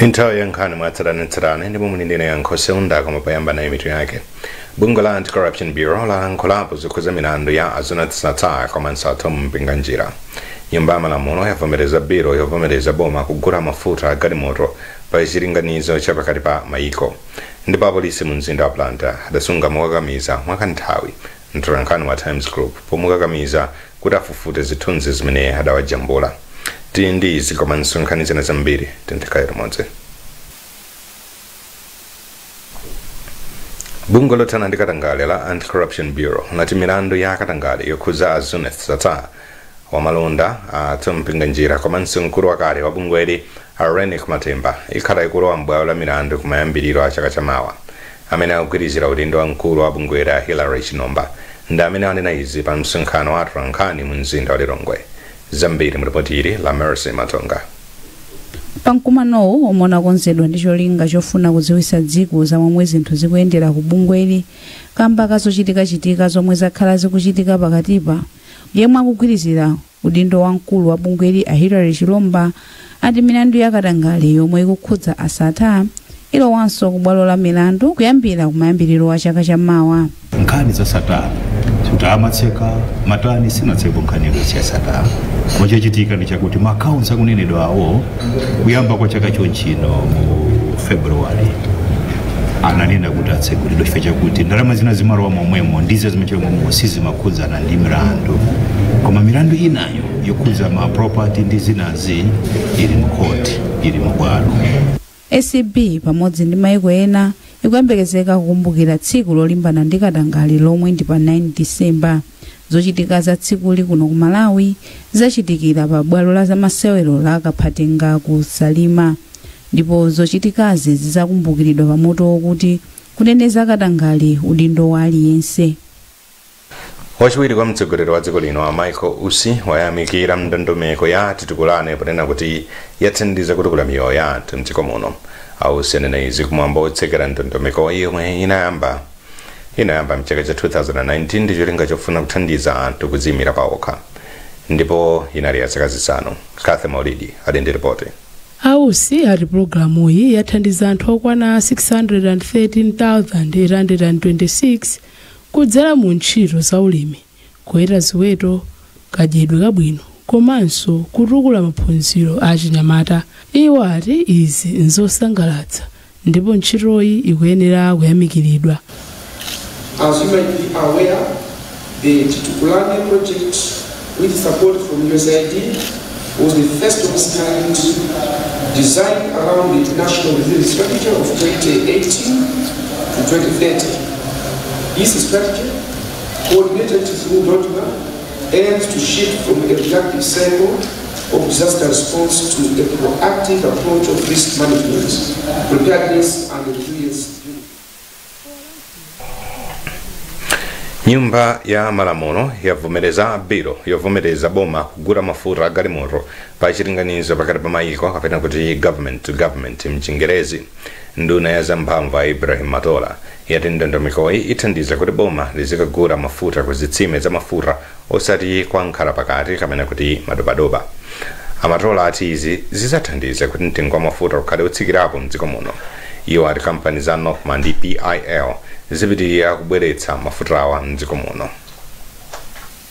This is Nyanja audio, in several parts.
Nthawi ya nkhani mwatsatanetsatane, ndipo muli ndine Yankho Seunda. Koma poyamba nayi mitu yake. Bungwe la Anti-Corruption Bureau lalankhulapo zokhuza milandu ya a Zuneth Sattar komanso a Thom Mpinganjira. Nyumba ya Malamulo yavomereza bilo yovomereza boma kugula mafuta a galimoto pa chilinganizo cha pakati pa mayiko. Ndipo apolisi mu mzinda wa Blantyre adasunga mokakamiza mwakanthawi mtolankhani wa Times Group pomukakamiza kuti afufute zithunzi zimene adawajambula. Tili ndi izi komanso nkhani zina zambiri, tikhale limodzi. Bungwe lothana ndi katangale la Anti-Corruption Bureau lati milandu ya katangale yokhuza a Zuneth Sattar, wamalonda a Thom Mpinganjira komanso mkulu wakale wa bungweli a Reyneck Matemba ikhala ikulowa m'bwalo la milandu kumayambiriro a chaka chamawa. Amene akugwirizira udindo wa mkulu wa bungweli a Hillary Chinomba ndi amene anena izi pa msonkhano wa atolankhani mu mzinda wa Lilongwe. Zambiri mu ripoti ili la Mercy Matonga. Pamkumanowu, omwe unakonzedwa ndi cholinga chofuna kudziwitsa dziko za momwe zinthu zikuyendera ku bungweli kamba ka zochitikachitika zomwe zakhala zikuchitika pakatipa, yemwe akugwirizira udindo wa mkulu wa bungweli a Hillary Chilomba ati milandu ya katangale yomwe ikukhudza a Sattar ilowanso ku bwalo la milandu kuyambira kumayambiriro wa chaka chamawa. Nkhani za Sattar kuti amatseka matani, sinatseko nkhani ya Sattar. Koma chachitika ndi chakuti ma accounts akunenedwa awo, kuyamba kwa chaka chonchino mu February ananena kuti atsegulidwa chifukwa chakuti ndalama zina zimalowa momwemo ndizo zimachoka momwemo, sizimakhudzana ndi milandu, koma milandu inayo yokhudza ma property ndi zinazi ili mu court, ili mu bwalo. ACB pamodzi ndi maiko ena ikuyembekezeka kukumbukira tsiku lolimbana ndi katangale lomwe ndi pa 9 Disemba. Zochitika za tsikuli kuno ku Malawi zachitikira pa bwalo la zamasewero la Kaphatenga ku Salima, ndipo zochitikazi zidzakumbukiridwa pamutu wokuti "Kuneneza katangale, udindo wa aliyense". Wachiwiri kwa mtsogoleri wa dziko lino a Michael Usi wayamikira ndondomeko ya Titukulane ponena kuti yathandiza kutukula miyoyo ya anthu mdziko muno. A Usi anena izi kumwambo wotsekera ndondomeko yomwe inayamba mchaka cha 2019 ndi cholinga chofuna kuthandiza anthu kudziyimira paokha, ndipo inali ya zaka 5. Kathe Maulidi ali ndi ripoti. A Usi ati pulogalamuyi yathandiza anthu okwana 613,826 kudzera mu ntchito za ulimi, kuweta ziweto, kadyedwe kabwino komanso kutukula maphunziro a chinyamata. Iwo ati izi nzosangalatsa ndipo ntchitoyi ikuyenera kuyamikiridwa. As you might be aware, the Titukulane project, with support from USAID, was the first of its kind designed around the National Resilience Strategy of 2018 to 2030. This strategy, coordinated through DODMA, aims to shift from a reactive cycle of disaster response to a proactive approach of risk management, preparedness, and resilience. Nyumba ya Malamulo yavomereza bilo yovomereza boma kugula mafuta a galimoto pa chilinganizo pakati pa mayiko, kapena kuti government to government mchingerezi. Nduna ya zamphamvu a Ibrahim Matola yati ndondomekoyi ithandiza kuti boma lizikagula mafuta ku zitsime za mafuta osati kwa nkhala pakati kapena kuti madobadoba. A Matola ati izi zidzathandiza kuti mtengo wa mafuta ukhale utsikirapo mdziko muno. Iwo ati kampani za NOCMA ndi PIL zipitirira kubweretsa mafutawa mdziko muno.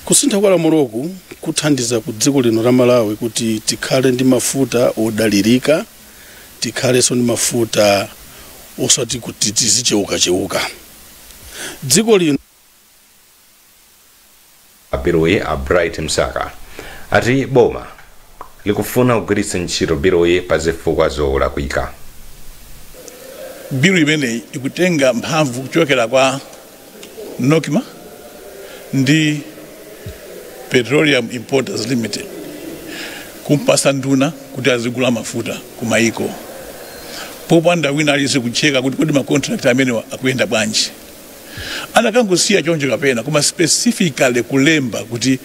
Kusintha kwa lamuloku kuthandiza ku dziko lino la Malawi kuti tikhale ndi mafuta odalirika, tikhalenso ndi mafuta osati kuti tizicheukacheuka dziko lino. Biloyi, a Bright Msaka ati boma likufuna kugwiritsa ntchito biloyi pa zifukwa zolakwika. Bilu imeneyi ikutenga mphamvu kuchokera kwa NOCMA ndi Petroleum Importers Limited kumpasa nduna kuti azigula mafuta kumayiko popanda wina aliyense kucheka kuti kodi ma contract amenewa akuyenda bwanji. Anakangosiya choncho kapena koma specifically kulemba kuti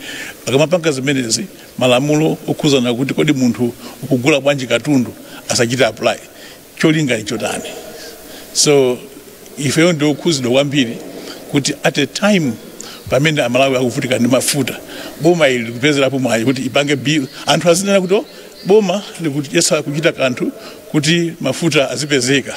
akamapanga zimenezi malamulo okhuzana kuti kodi munthu ukugula bwanji katundu asachite apply, cholinga ni chotani? So ifeyo ndi okhuzidwa kwambiri kuti at a time pamene Amalawi akuvutika ndi mafuta, boma ili likupezerapo mwayi kuti ipange bill, anthu azinena kuti, "Oh, boma likuyesa kuchita kanthu." kuti mafuta azipezeka.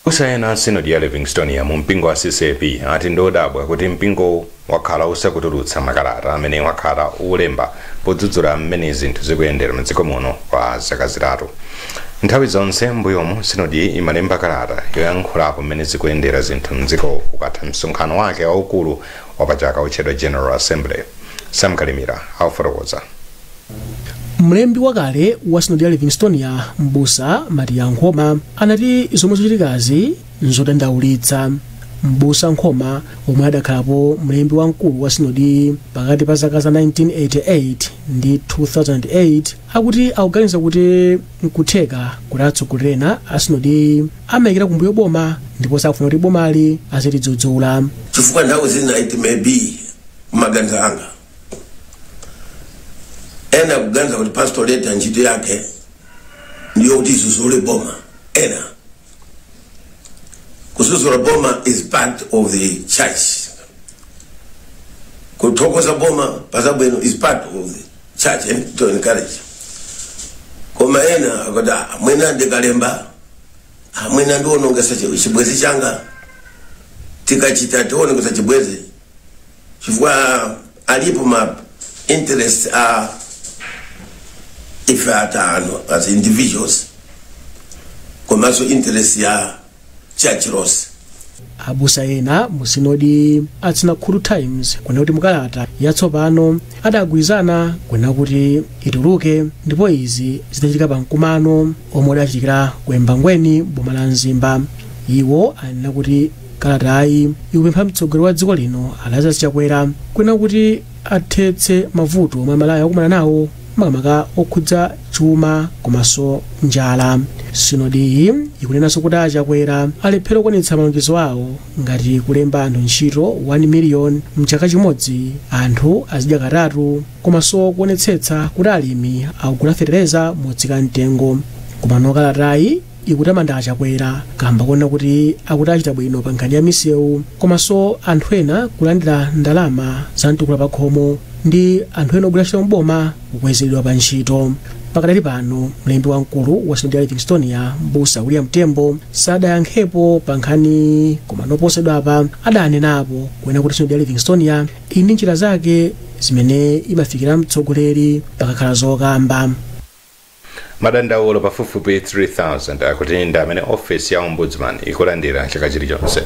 Kusayena sinodi ya Livingstonia mu mpingo wa CCAP ati ndodabwa kuti mpingo wakhala usakutulutsa makalata amene wakhala ulemba podzudzula mmene zinthu zikuyendera m'dziko muno kwa zaka zitatu. Nthawi zonse mbuyomu sinodi imalemba kalata yoyankhulapo mmene zikuyendera zinthu mdziko ukatha msonkhano wake waukulu wapachaka utchedwa General Assembly. Sam Kalimira akufotokoza. Mlembi wakale wa sinodi ya Livingstonia mbusa Maria Nkhoma anati zomwe zochitikazi nzodandaulitsa. Mbusa Nkhoma omwe adakhalapo mlembi wamkulu wa sinodi pakati pa zaka za 1988 ndi 2008 akuti akuganiza kuti nkutheka kuti atsogoleri ena a sinodi amayikira kumbuyo boma ndipo sakufuna kuti bomali azilidzudzula. Chifukwa nthawi zina it may be kumaganiza anga ena kuganiza kuti pastorate ntchito yake ndiyo kuti izuzule boma. Ena kuzuzula boma is part of the church, kuthokoza boma pasabwino is part of the church and to encourage. Koma ena akuti mwina ndikalemba, mwina ndionongesa chibwezi changa, tikachita tionongesa chibwezi chifukwa alipo ma interest a ife atano as individuals komanso interest ya church lonse. Abusa ena mu sinodi atsina Khulu Times kunena kuti mukalata yatsopano adagwirizana kunena kuti ituluke, ndipo izi zidachitika pa mkumano omwe udachitikira ku Embangweni boma la Mzimba. Iwo anena kuti kalatayi ikupempha mtsogoleri wa dziko lino Lazarus Chakwera kunena kuti athetse mavuto omwe Amalawi akumana nawo makamaka okhudza chuma komanso njala. Sinodiyi ikunenanso kuti aChakwera alephera kukwanitsa malonjezo awo ngati kulemba anthu ntchito 1 million mchaka chimodzi, anthu azidya katatu, komanso kuonetsetsa kuti alimi akugula fetereza motsika mtengo. Komano kalatayi ikutamanda aChakwera kamba kuona kuti akuti achita bwino pa nkhani ya misewu komanso anthu ena kulandira ndalama za mtukula pa khomo ndi anthu ena ogwira ntchito mboma kukwezedwa pa ntchito. Pakadali pano mlembi wamkulu wa sinodi ya Livingstonia mbusa William Tembo sadayankhepo pa nkhani, koma noposedwapa adanenapo kuena kuti sinodi ya Livingstonia ili ndi njira zake zimene imafikira mtsogoleri pakakhala zokamba. Madandaulo pafupifupi 3000 akuti ndi amene ofesi ya ombudsman ikulandira chaka chilichonse.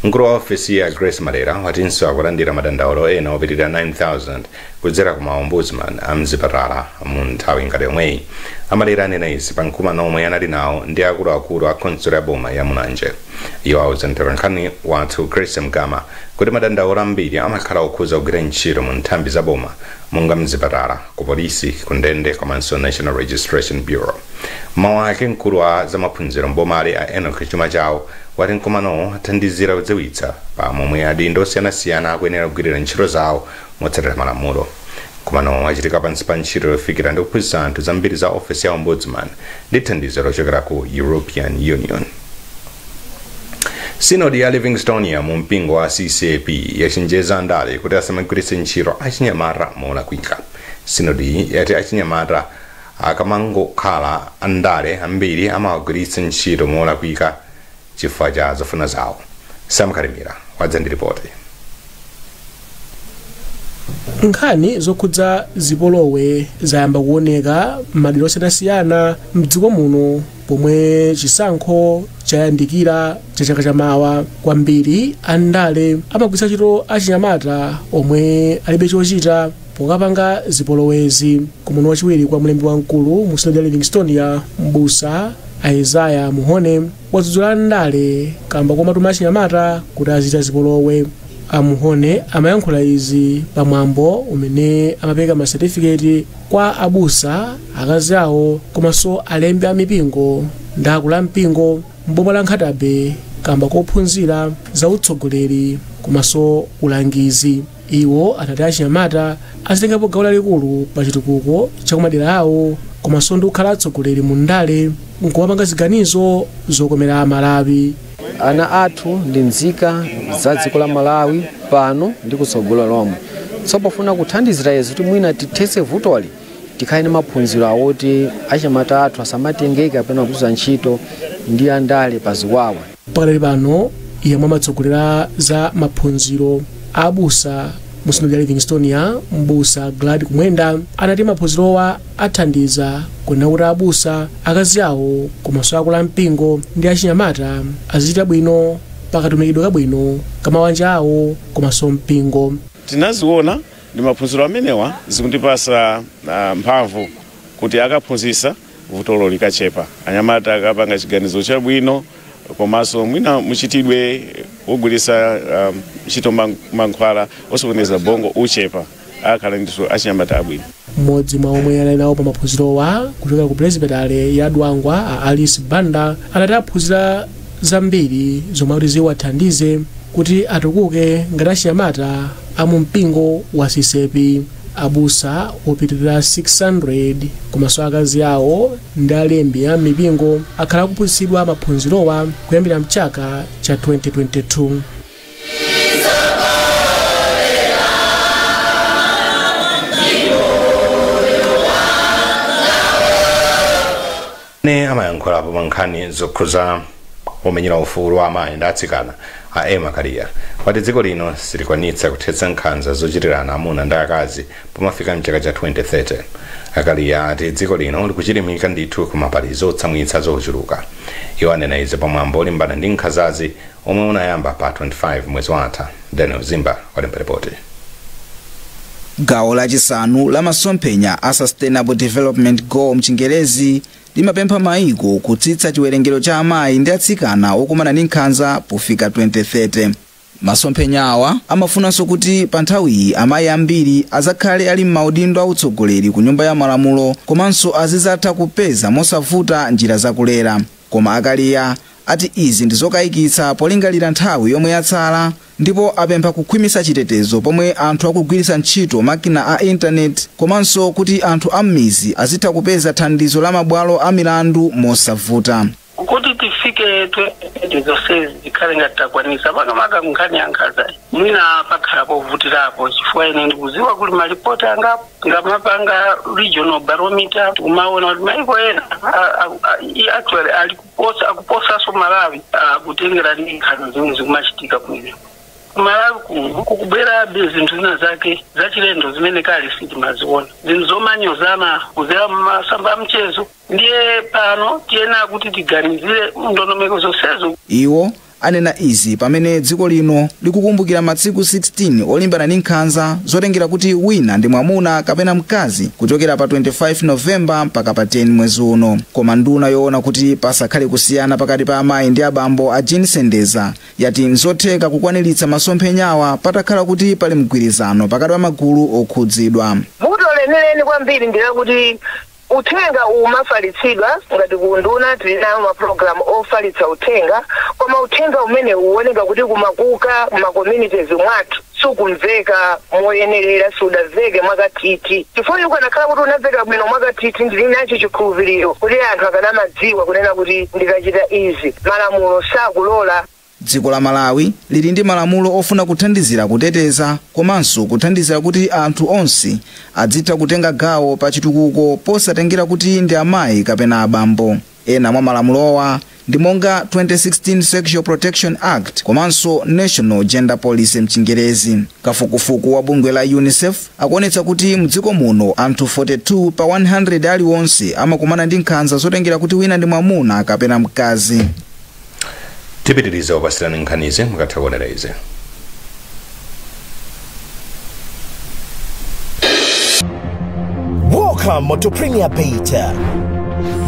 Mkulu wa ofesi ya Grace Malera watinso akulandira madandaulo ena opitirira 9000 kudzera kuma ombudsman amzipatala mu nthawi ngati yomweyi. Amalera anena izi pa mkumano omwe anali nawo ndi akuluakulu a khonsolo ya boma ya Mulanje. Iwo auza mtolankhani wathu Grace Mgama kuti madandaulo ambiri amakhala okhuza kugwira ntchito mu nthambi za boma monga mzipatala, ku polisi, ku ndende komanso National Registration Bureau. Mawu ake mkulu wa zamaphunziro mbomali a Enoch Chuma Chawo wati mkumanowo athandizira kudziwitsa pa momwe adindo osiyanasiyana akuyenera kugwirira ntchito zawo motsatira malamulo. Mkumanowo wachitika pansi pa ntchito yofikira ndi kuphunzitsa anthu zambiri za ofesi ya ombudsman ndi thandizo lochokera ku European Union. Sinodi ya Livingstonia mu mpingo wa CCAP yachenjeza andale kuti asamagwiritse ntchito achinyamata molakwika. Sinodi yati achinyamata akamangokhala andale ambiri amawagwiritsa ntchito molakwika chifukwa cha zofuna zawo. Sam Kalimira wadza ndi ripoti. Nkhani zokhudza zipolowe zayamba kuoneka m'madera osiyanasiyana mdziko muno pomwe chisankho chayandikira cha chaka chamawa. Kwambiri andale amagwiritsa ntchito achinyamata omwe alibe chochita pokapanga zipolowezi. Kumuno wachiwiri kwa mlembi wamkulu mu sinodi ya Livingstonia mbusa Isaiah Muhone wadzudzula andale kamba komatuma achinyamata kuti azichita zipolowe. Amuhone amayankhula izi pamwambo umene amapereka masetifiketi kwa abusa, akazi awo komanso alembi a mipingo ndi akulu a mpingo m'boma la Nkhatabe kamba kophunzira za utsogoleri komanso ulangizi. Iwo anati achinyamata azitengapo gawo lalikulu pa chitukuko chakumadera awo komanso ndi kukhala atsogoleri mu ndale nkuwapanga ziganizo zokomera Amalawi. Ana athu ndi nzika za dziko la Malawi pano ndi kutsogolo lomwe. Tsono pofuna kuthandizira izi kuti mwina tithetse vutoli, Tikhale ndi maphunziro awoti achinyamata athu asamatengeke kapena kugwiritsa ntchito ndi andale pa ziwawa. Pakadali pano yemwe amatsogolera za maphunziro a abusa mu sinodi ya Livingstonia, mbusa Glad Kumwenda, anati maphunzirowa athandiza kunena kuti abusa, akazi awo komanso akulu ampingo ndi achinyamata azichita bwino pakatumikidwe kabwino kamawanja awo komanso mpingo. Tinaziona ndi maphunziro amenewa zikundipasa mphamvu kuti akaphunzisa vutolo likachepa, anyamata akapanga chiganizo chabwino komanso mwina muchitidwe wogwiritsa ntchito mankhwala osokoneza bongo uchepa, akhala ndithu achinyamata abwino. Mmodzi mwa omwe anali nawo pa maphunzirowa kuchokera ku presbytery ya Dwangwa, a Alice Banda, anati aphunzira zambiri zomwe kuti ziwathandize kuti atukuke ngati achinyamata a mpingo wa CCAP. Abusa opitirira 600 komanso akazi awo ndi alembi a mipingo akhala akuphunzitsidwa maphunzirowa kuyambira mchaka cha 2022. Ne amayankhulapo pa nkhani zokhuza omenyera ufulu wa amayi ndi atsikana, a Emma Kaliya, wati dziko lino silikwanitsa kuthetsa nkhanza zochitirana amuna ndi akazi pomafika mchaka cha 2030. Akaliya ati dziko lino likuchilimika ndithu koma pali zotsamwitsa zochuluka. Iwo anena izi pamwambo olimbana ndi nkhanzazi omwe unayamba pa 25 mwezi watha. Daniel Zimba walemba ripoti. Gawo lachisanu la masomphenya a Sustainable Development Goal mchingerezi limapempha maiko kutsitsa chiwerengero cha amayi ndi atsikana okumana ndi nkhanza pofika 2030. Masomphenya awa amafunanso kuti pa nthawiyi amayi ambiri azakhale ali m'maudindo autsogoleri ku nyumba ya malamulo komanso azizatha kupeza mosavuta njira zakulera. Koma Akaliya ati izi ndi zokayikitsa polingalira nthawi yomwe yatsala, ndipo apempha kukhwimitsa chitetezo pomwe anthu akugwiritsa ntchito makina a intaneti komanso kuti anthu a m'mizi azitha kupeza thandizo la mabwalo a milandu mosavuta. Kuti tifike 20 zonsezi zikhale ngati takwanisa, makamaka nkhani ya nkhanza, mwina pakhala povutirapo, chifukwa ine ndikuziwa kuli malipoti angapo ngamapanga regional barometer, kumaona kuti maiko ena actually ali kuposa, akuposaso Malawi kutengera ndi nkhanza zimwe zikumachitika kumene. Malawi kuno kukubwerabe zinthu zina zake zachilendo zimene kale sitimaziona, zinthu zomanyozana kuzera mmasamba a mchezo. Ndiye pano tiyenera kuti tiganizire ndondomeko zonsezo. Iwo anena izi pamene dziko lino likukumbukira masiku 16 olimbana ndi nkhanza zotengera kuti wina ndi mwamuna kapena mkazi kuchokera pa 25 Novemba mpaka pa 10 mwezi uno. Koma nduna yoona kuti pasakhale kusiyana pakati pa amayi ndi abambo, a Jean Sendeza, yati nzotheka kukwaniritsa masomphenyawa patakhala kuti pali mgwirizano pakati pa magulu okhudzidwa. Vuto lenileni kwambiri ndilakuti uthenga umafalitsidwa, ngati kunduna tili nawo mapulogalamu ofalitsa uthenga, koma uthenga umene uwoneka kuti kumakuka ma communities mwathu sukumveka moyenerera, sudamveke mwakathithi, chifukwa ukanakhala kuti unamveka bwino mwakathithi, ndili nacho chikhulupiriro kuti anthu akanamadziwa kunena kuti ndikachita izi malamulo sakulola. Dziko la Malawi lili ndi malamulo ofuna kuthandizira kuteteza komanso kuthandizira kuti anthu onse adzitha kutenga gawo pa chitukuko posatengera kuti ndi amayi kapena abambo. Ena mwa malamulowa ndi monga 2016 Sexual Protection Act komanso National Gender Policy mchingerezi. Kafukufuku wa bungwe la UNICEF akuonetsa kuti mdziko muno anthu 42 pa 100 aliwonse amakumana ndi nkhanza zotengera kuti wina ndi mwamuna kapena mkazi. Tipitiriza kupasirani nkhanizi mukatha kuonera izi. Welcome to Premier Bet.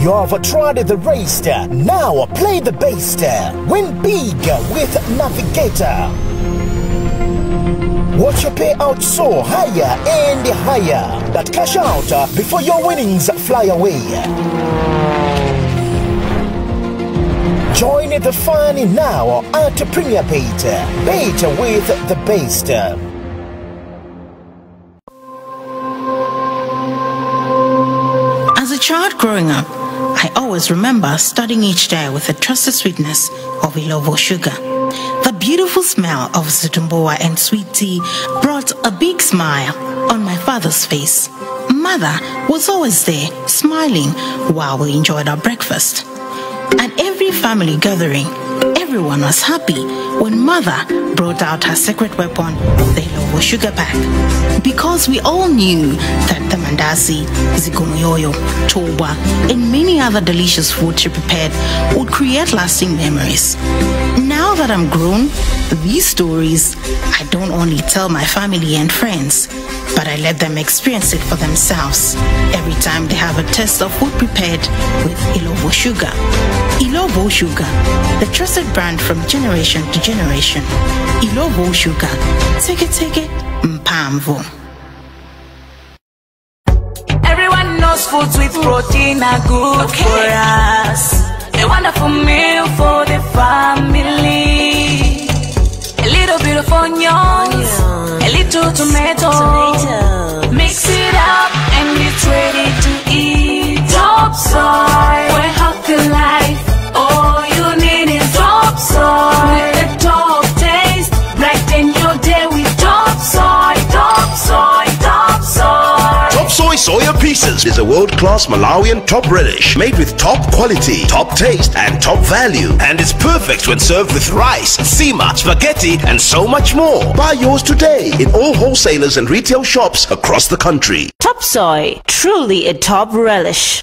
You have tried the race, now play the best. Win big with Navigator. Watch your payout soar higher and higher. But cash out before your winnings fly away. Join the fun now at Premier Bet. Bet with the best. As a child growing up, I always remember starting each day with the trusted sweetness of Illovo sugar. The beautiful smell of zitumbuwa and sweet tea brought a big smile on my father's face. Mother was always there, smiling while we enjoyed our breakfast. At every family gathering, everyone was happy when Mother brought out her secret weapon, the Illovo sugar pack. Because we all knew that the mandasi, zikomoyoyo, toba, and many other delicious food she prepared would create lasting memories. Now that I'm grown, these stories I don't only tell my family and friends, but I let them experience it for themselves every time they have a taste of food prepared with Illovo sugar. Illovo Sugar, the trusted brand from generation to generation. Illovo Sugar, take it, mpamvu. Everyone knows foods with protein are good for us. A wonderful meal for the family. A little bit of onions, a little tomato. Mix it up and it's ready to eat. Top soy, for a healthy life. All you need is top soy. With the top taste, brighten your day with top soy, top soy, top soy. Top Soy Soya Pieces is a world-class Malawian top relish made with top quality, top taste, and top value. And it's perfect when served with rice, sima, spaghetti, and so much more. Buy yours today in all wholesalers and retail shops across the country. Top Soy, truly a top relish.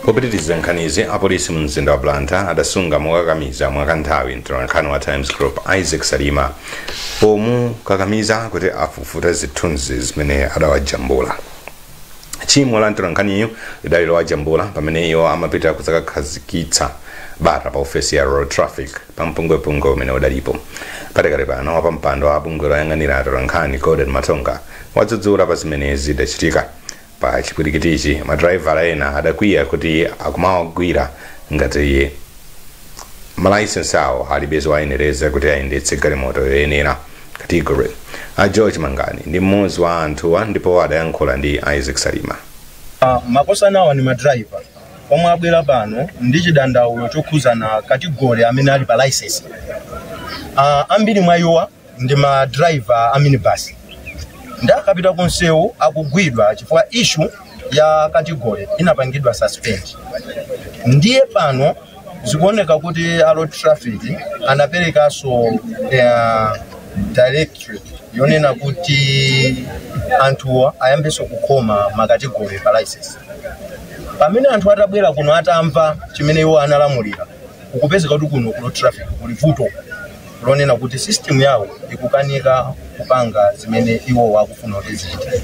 Popitiriza nkhanizi, apolisi mu mzinda wa Blantyre adasunga mokakamiza mwakanthawi mtolankhani wa Times Group Isaac Salima pomukakamiza kuti afufute zithunzi zimene adawajambula. Tchimo la mtolankhaniyu lidali lowajambula pamene iwo amapita kudzakakhazikitsa bata pa ofesi ya road traffic pa mpungwepungwe umene udalipo. Patekale pano wapampando wa bungwe loyang'anira atolankhani Gordon Matonga wadzudzula pa zimene zidachitika. Pa chipwirikitichi madraivala ena adakwiya kuti akumawagwira ngati malaisensi awo alibe zowayenereza kuti ayendetse galimoto yoyenera category. A George Mangani ndi mmodzi wa anthuwa ndipo adayankhula ndi Isaac Salima. Makosa nawa ni madraiva omwe abwera pano ndi chidandaulo chokhuzana category amene ali pa license. Ambiri mwa iwowa ndi madraiva a minibus. Ndakapita kunsewu akugwidwa chifukwa issue ya category inapangidwa suspend. Ndiye pano zikuoneka kuti a road traffic anaperekanso directory yonena kuti anthuwa ayambenso kukhoma ma category pa license. Pamene anthu atabwera kuno atamva chimene iwo analamulira, ukupezeka kuti kuno ku road traffic kuli vuto lonena kuti system yawo ikukanika kupanga zimene iwo wakufuna kuti zichite.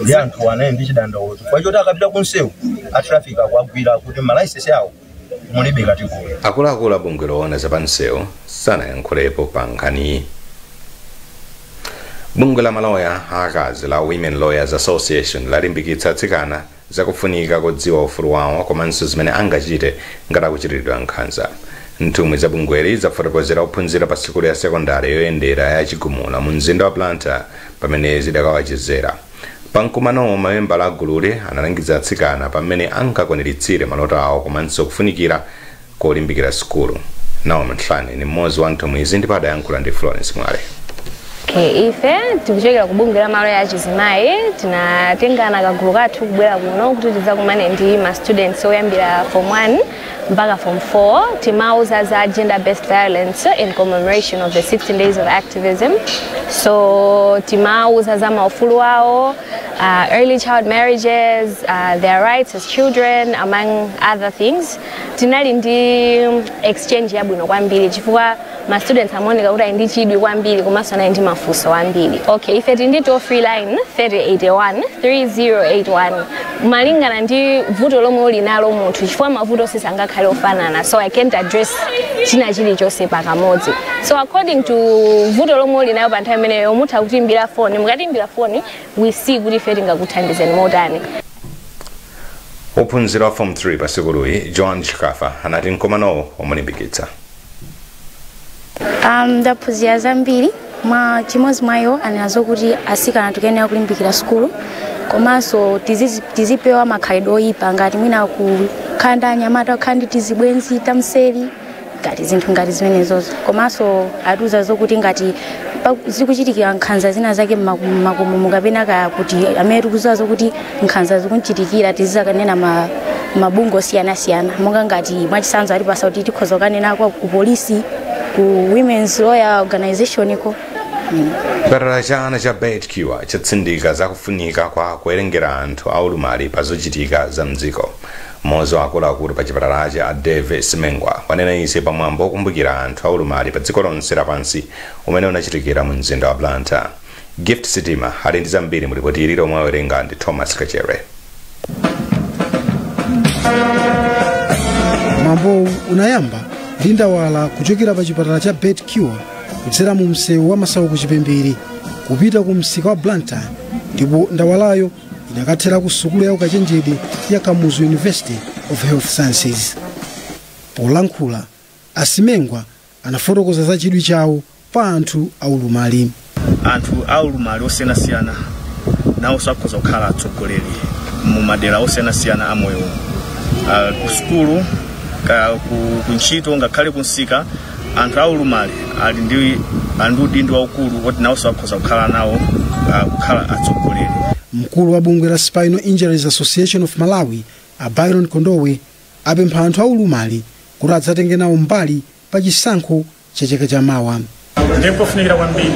Ndi anthu anayi ndi chidandaulo chifukwa choti akapita kunsewu a traffic akuagwira kuti ma license yawo mulibe category. Akuluakulu a bungwe loona zapansewu sanayankhulepo pa nkhaniyi. Bungwe la maloya akazi la Women Lawyers Association lalimbikitsa atsikana zakufunika kudziwa ufulu wawo komanso zimene angachite ngati akuchitiridwa nkhanza. Nthumwi za bungweli zafotokozera ophunzira pa sukulu ya sekondari yoyendera ya Chigumula mu mzinda wa Blantyre pamene zidakawachezera. Pamkumanowo mamembala a gululi analangiza atsikana pamene angakwaniritsire maloto awo komanso kufunikira kolimbikira sukulu. Naomi Ntlani ni mmodzi wa nthumwizi ndipo adayankhula ndi Florence Mwale. Ife tikuchokera ku bungwe la maloya achizimayi, tinatengana kagulu kathu kubwera kuno kuti tidzakumane ndi ma students oyambira form 1 mpaka form 4. Timauza za gender based violence in commemoration of the 16 days of activism. So timauza za maufulu awo, early child marriages, their rights as children, among other things. Tinali ndi exchange yabwino kwambiri chifukwa ma students amaoneka kuti ali ndi chidwi kwambiri komanso anali ndi mafunso ambiri. Okay, ife tili ndi toll free line 3081 3081 malingana ndi vuto lomwe uli nalo munthu chifukwa mavuto sisangakhale ofanana, so I can't address china chilichonse pakamodzi. So according to vuto lomwe uli nayo pa nthawi imeneyo mutha kutimbira foni, mukatimbira foni we see kuti ife tingakuthandizeni motani. Ophunzira wa form 3 pa sukuluyi John Chikafa anati mkumanowo wamulimbikitsa. Ndaphunzira zambiri. Mwa chimodzi mwa iwo anena kuti asikana tikuyenera kulimbikira sukulu, komanso tizipewa makhalidwe oyipa ngati mwina kukhala ndi anyamata, kukhala ndi tizibwenzi tamseri, ngati zinthu ngati zimenezozo. Komanso atiuza zokuti ngati zikuchitikira nkhanza zina zake mmakomomo kapena kaya kuti amene tikuziwa zokuti nkhanza zikuchitikira, tizizakanena mabungwe osiyanasiyana, monga ngati mwachitsanzo atipasa kuti tikhoza kukanena ku polisi, ku Women's Lawyer Organization iko. Chipatala cha ana cha Bet Cure chatsindika zakufunika kwa kuwerengera anthu aulumali pa zochitika za mdziko. Mmodzi wa akuluakulu pa chipatalachi, a Dave Simengwa, wanena izi pamwambo wokumbukira anthu aulumali pa dziko lonse lapansi umene unachitikira mu mzinda wa Blantyre. Gift Sitima ali ndi zambiri mu ripoti ili lomwe awerenga ndi Thomas Kachere. Mwambowu unayamba ndi ndawala kuchokera pa chipatala cha Bet Cure kudzera mu msewu wa Masauko Chipembere kupita ku msika wa Blantyre, ndipo ndawalayo inakathera ku sukulu ya ukachenjede ya Kamuzu University of Health Sciences. Polankhula, Asimengwa anafotokoza za chidwi chawo pa anthu aulumali. Anthu aulumali osiyanasiyana nawonso akhoza kukhala atsogoleri mu madera osiyanasiyana a moyo, ku sukulu, ku ntchito, ngakhale kunsika. Anthu aulumali ali ndi udindo waukulu woti nawonso akhoza kukhala nawo kukhala atsogoleri. Mkulu wa bungwe la Spinal Injuries Association of Malawi, a Byron Kondowe, apempha anthu aulumali kuti adzatenge nawo mbali pa chisankho cha chaka chamawa. Ndiye pofunikira kwambiri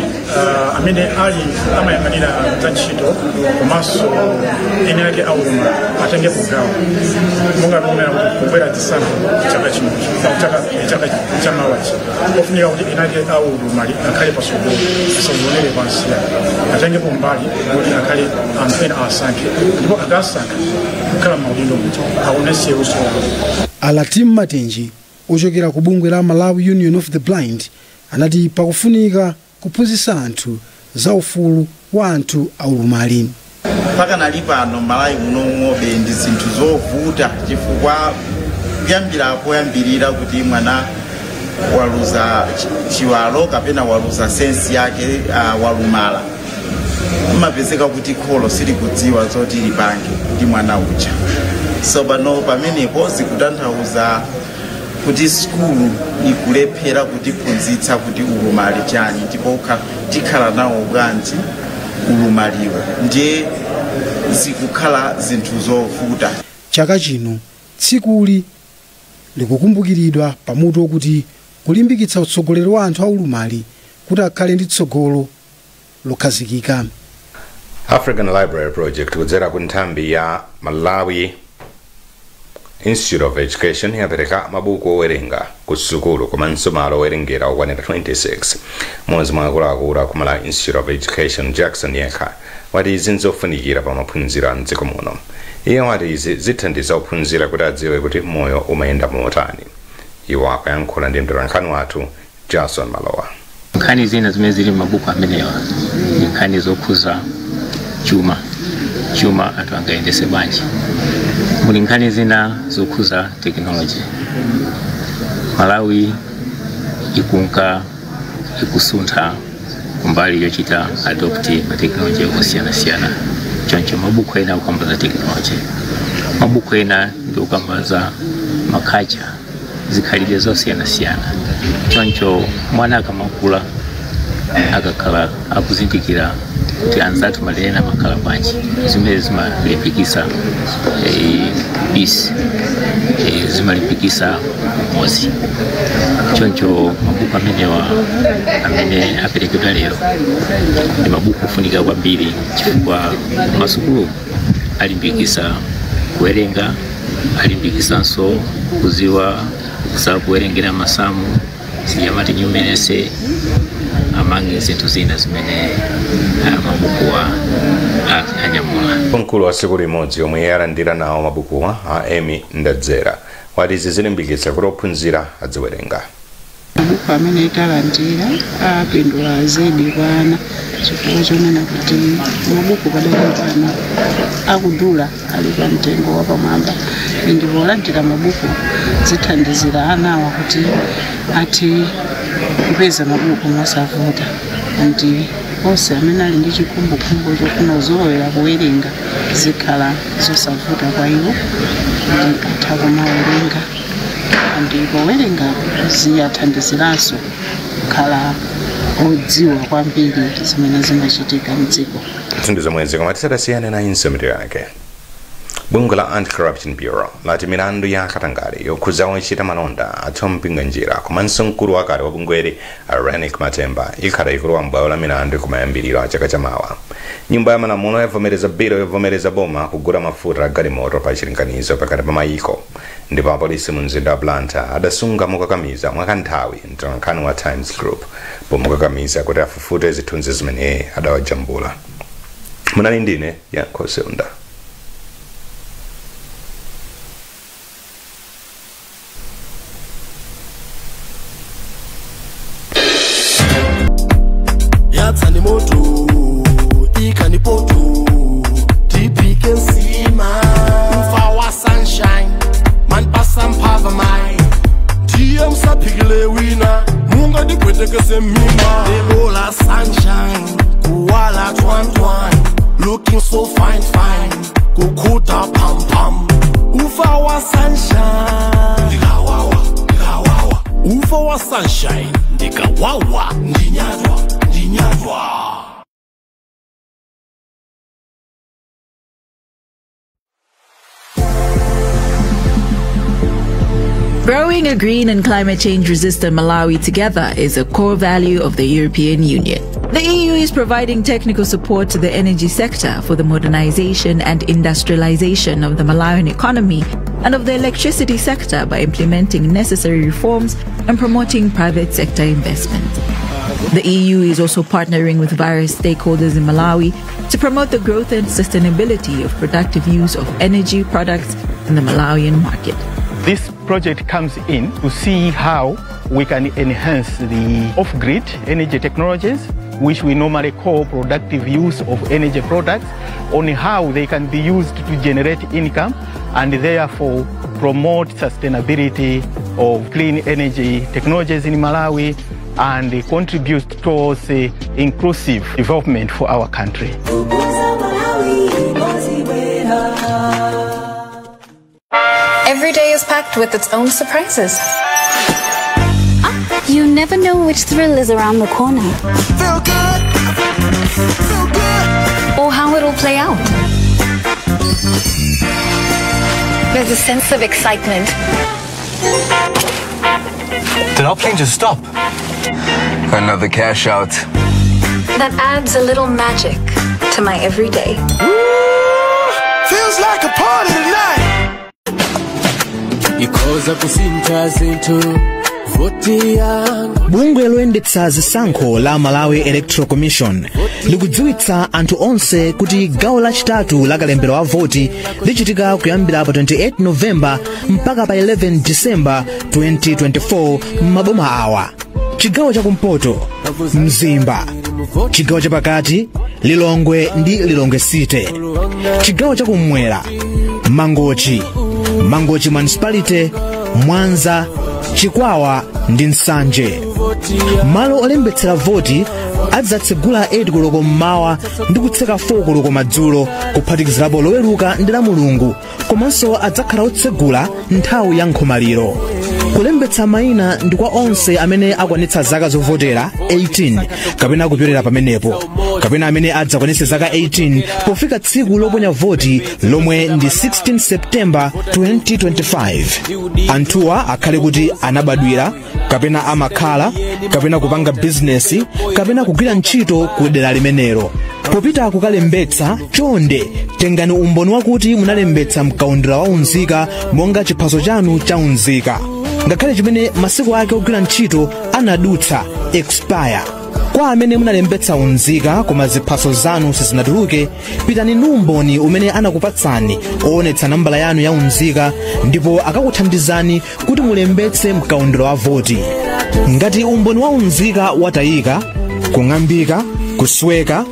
amene ali amayang'anira za ntchito komanso ene ake aulumali atengepo gawo, monga tikunena kuti kubwera chisankho chaka chinochi, chaka chamawachi, pofunika kuti ene ake aulumali akhale patsogolo, asazionere pansi, atengepo mbali kuti akhale anthu ena asankhe, ndipo akasankha kukhala maudindo aonese luso. Alatim Matenji ochokera ku bungwe la Malawi Union of the Blind anati pakufunika kuphunzitsa anthu za ufulu wa anthu aulumali. Mpaka nali pano Malawi muno ndi zinthu zovuta, chifukwa kuyambira poyambirira kuti mwana waluza chiwalo kapena waluza sensi yake, walumala, mmapezeka kuti kholo silikudziwa zoti lipange ndi mwana uja. So pano pamenepo zikutanthauza kuti sukulu ikulephera kutiphunzitsa kuti ulumali chani, ndipo tikhala nawo bwanji ulumaliwo, ndiye zikukhala zinthu zovuta. Chaka chino tsikuli likukumbukiridwa pamutu wokuti kulimbikitsa utsogoleri wa anthu aulumali kuti akhale ndi tsogolo lokhazikika. African Library Project kudzera ku nthambi ya Malawi Institute of Education yapereka mabuku owerenga ku sukulu komanso malo owerengera okwanira 26. Mmodzi mwa akuluakulu aku Malawi Institute of Education, Jackson Yekha, wati izi nzofunikira pa maphunziro a mdziko muno. Iye wati izi zithandiza ophunzira kuti adziwe kuti moyo umayenda motani. Iwo akuyankhula ndi mtolankhani wathu Jason Malowa. Nkhani zina zimene zili m'mabuku amenewa ndi nkhani zokhuza chuma anthu angayendese bwanji. Muli nkhani zina zokhuza technology. Malawi ikunka ikusuntha kumbali yochita adopt ma technology osiyanasiyana, choncho mabuku ena akukamba za technology, mabuku ena ndi okamba za ma culture, zikhalidwe zosiyanasiyana. Choncho mwana akamakula akakhala akuzindikira kuti anzathu madera ena amakhala bwanji, zimene zimalimbikisa peace, zimalimbikisa umodzi. Choncho mabuku amenewa amene aperekedwa lero ndi mabuku ofunika kwambiri, chifukwa masukulu alimbikisa kuwerenga, alimbikisanso kuziwa za kuwerengera masamu, siyamati numeracy, amange zinthu zina zimene mabukuwa anyamula. Mkulu wa sukulu imodzi yomwe yalandira nawo mabukuwa, a Amy Ndadzera, wati izi zilimbikitsa kuti ophunzira adziwerenga. Mabuku amene talandira apindula zedi kwa ana, chifukwa chonena kuti mabuku padakali pano akudula, ali pa mtengo wapamwamba, ndipo polandira mabuku zithandizira anawa kuti athe kupeza mabuku mosavuta. Ndi onse amene ali ndi chikhumbokhumbo chofuna kuzolowera kuwerenga, zikhala zosavuta kwa iwo kuti atha kumawerenga, ndi powerenga ziyathandiziranso kukhala odziwa kwambiri zimene zimachitika mdziko. Ndi zomwezi, koma tisadasiyane nayinso mitu yake. Bungwe la Anti-Corruption Bureau lati milandu ya katangale yokhudza ochita malonda a Thom Mpinganjira komanso mkulu wakale wa bungweli a Reyneck Matemba ikhala ikulowa m'bwalo la milandu kumayambiriro a chaka chamawa. Nyumba ya Malamulo yavomereza bilo yovomereza boma kugula mafuta a galimoto pa chilinganizo pakati pa mayiko. Ndipo apolisi mu mzinda wa Blantyre adasunga mokakamiza mwakanthawi mtolankhani wa Times Group pomukakamiza kuti afufute zithunzi zimene adawajambula. Munali ndine Yankho Seunda. Yatsani moto, ikani poto, tipike nsima. Ufa wa sunshine manipasa mphava mai, ndiye msaphikile wina mungandigwetekese mima. Debola sunshine kuwala twantwan, looking so fine fine, kukhuta pam pam. Ufa wa sunshine ndikawawa, ndikawawa. Ufa wa sunshine ndikawawa, ndinyadwa, ndinyadwa. Growing a green and climate change resistant Malawi together is a core value of the European Union. The EU is providing technical support to the energy sector for the modernization and industrialization of the Malawian economy and of the electricity sector by implementing necessary reforms and promoting private sector investment. The EU is also partnering with various stakeholders in Malawi to promote the growth and sustainability of productive use of energy products in the Malawian market. This project comes in to see how we can enhance the off-grid energy technologies, which we normally call productive use of energy products, on how they can be used to generate income and therefore promote sustainability of clean energy technologies in Malawi and contribute towards inclusive development for our country. Every day is packed with its own surprises. You never know which thrill is around the corner. Feel good. Feel good. Or how it'll play out. There's a sense of excitement. Did our plane just stop? Another cash out. That adds a little magic to my everyday. Ooh, feels like a party tonight. Ikhoza kusintha zinthu voti yanga. Bungwe loyendetsa zisankho la Malawi Electoral Commission likudziwitsa anthu onse kuti gawo lachitatu la kalembero wa voti lichitika kuyambira pa 28 Novemba mpaka pa 11 Disemba 2024 m'maboma awa: chigawo chakumpoto, Mzimba; chigawo chapakati, Lilongwe ndi Lilongwe City; chigawo chakummwera, Mangochi, Mangochi Municipality, Mwanza, Chikwawa ndi Nsanje. Malo olembetsera voti adzatsegula 8 koloko mmawa ndi kutseka 4 koloko madzulo, kuphatikizirapo Loweruka ndi la Mulungu, komanso adzakhala otsegula nthawi ya nkhomaliro. Kulembetsa mayina ndi kwa onse amene akwanitsa zaka zovotera 18 kapena kupyolera pamenepo, kapena amene adzakwanitse zaka 18 pofika tsiku loponya voti lomwe ndi 16 Septemba 2025. Anthuwa akhale kuti anabadwira kapena amakhala kapena kupanga bizinesi kapena kugwira ntchito ku dera limenelo. Popita kukalembetsa, chonde tengani umboni wakuti munalembetsa mkaundula wa unzika monga chiphaso chanu cha unzika, ngakhale chimene masiku ake ogwira ntchito anadutsa, expire. Kwa amene munalembetsa unzika koma ziphaso zanu sizinatuluke, pitani ndi umboni umene anakupatsani oonetsa nambala yanu ya unzika, ndipo akakuthandizani kuti mulembetse mkaundula wa voti. Ngati umboni wa unzika watayika, kung'ambika, Kusweka,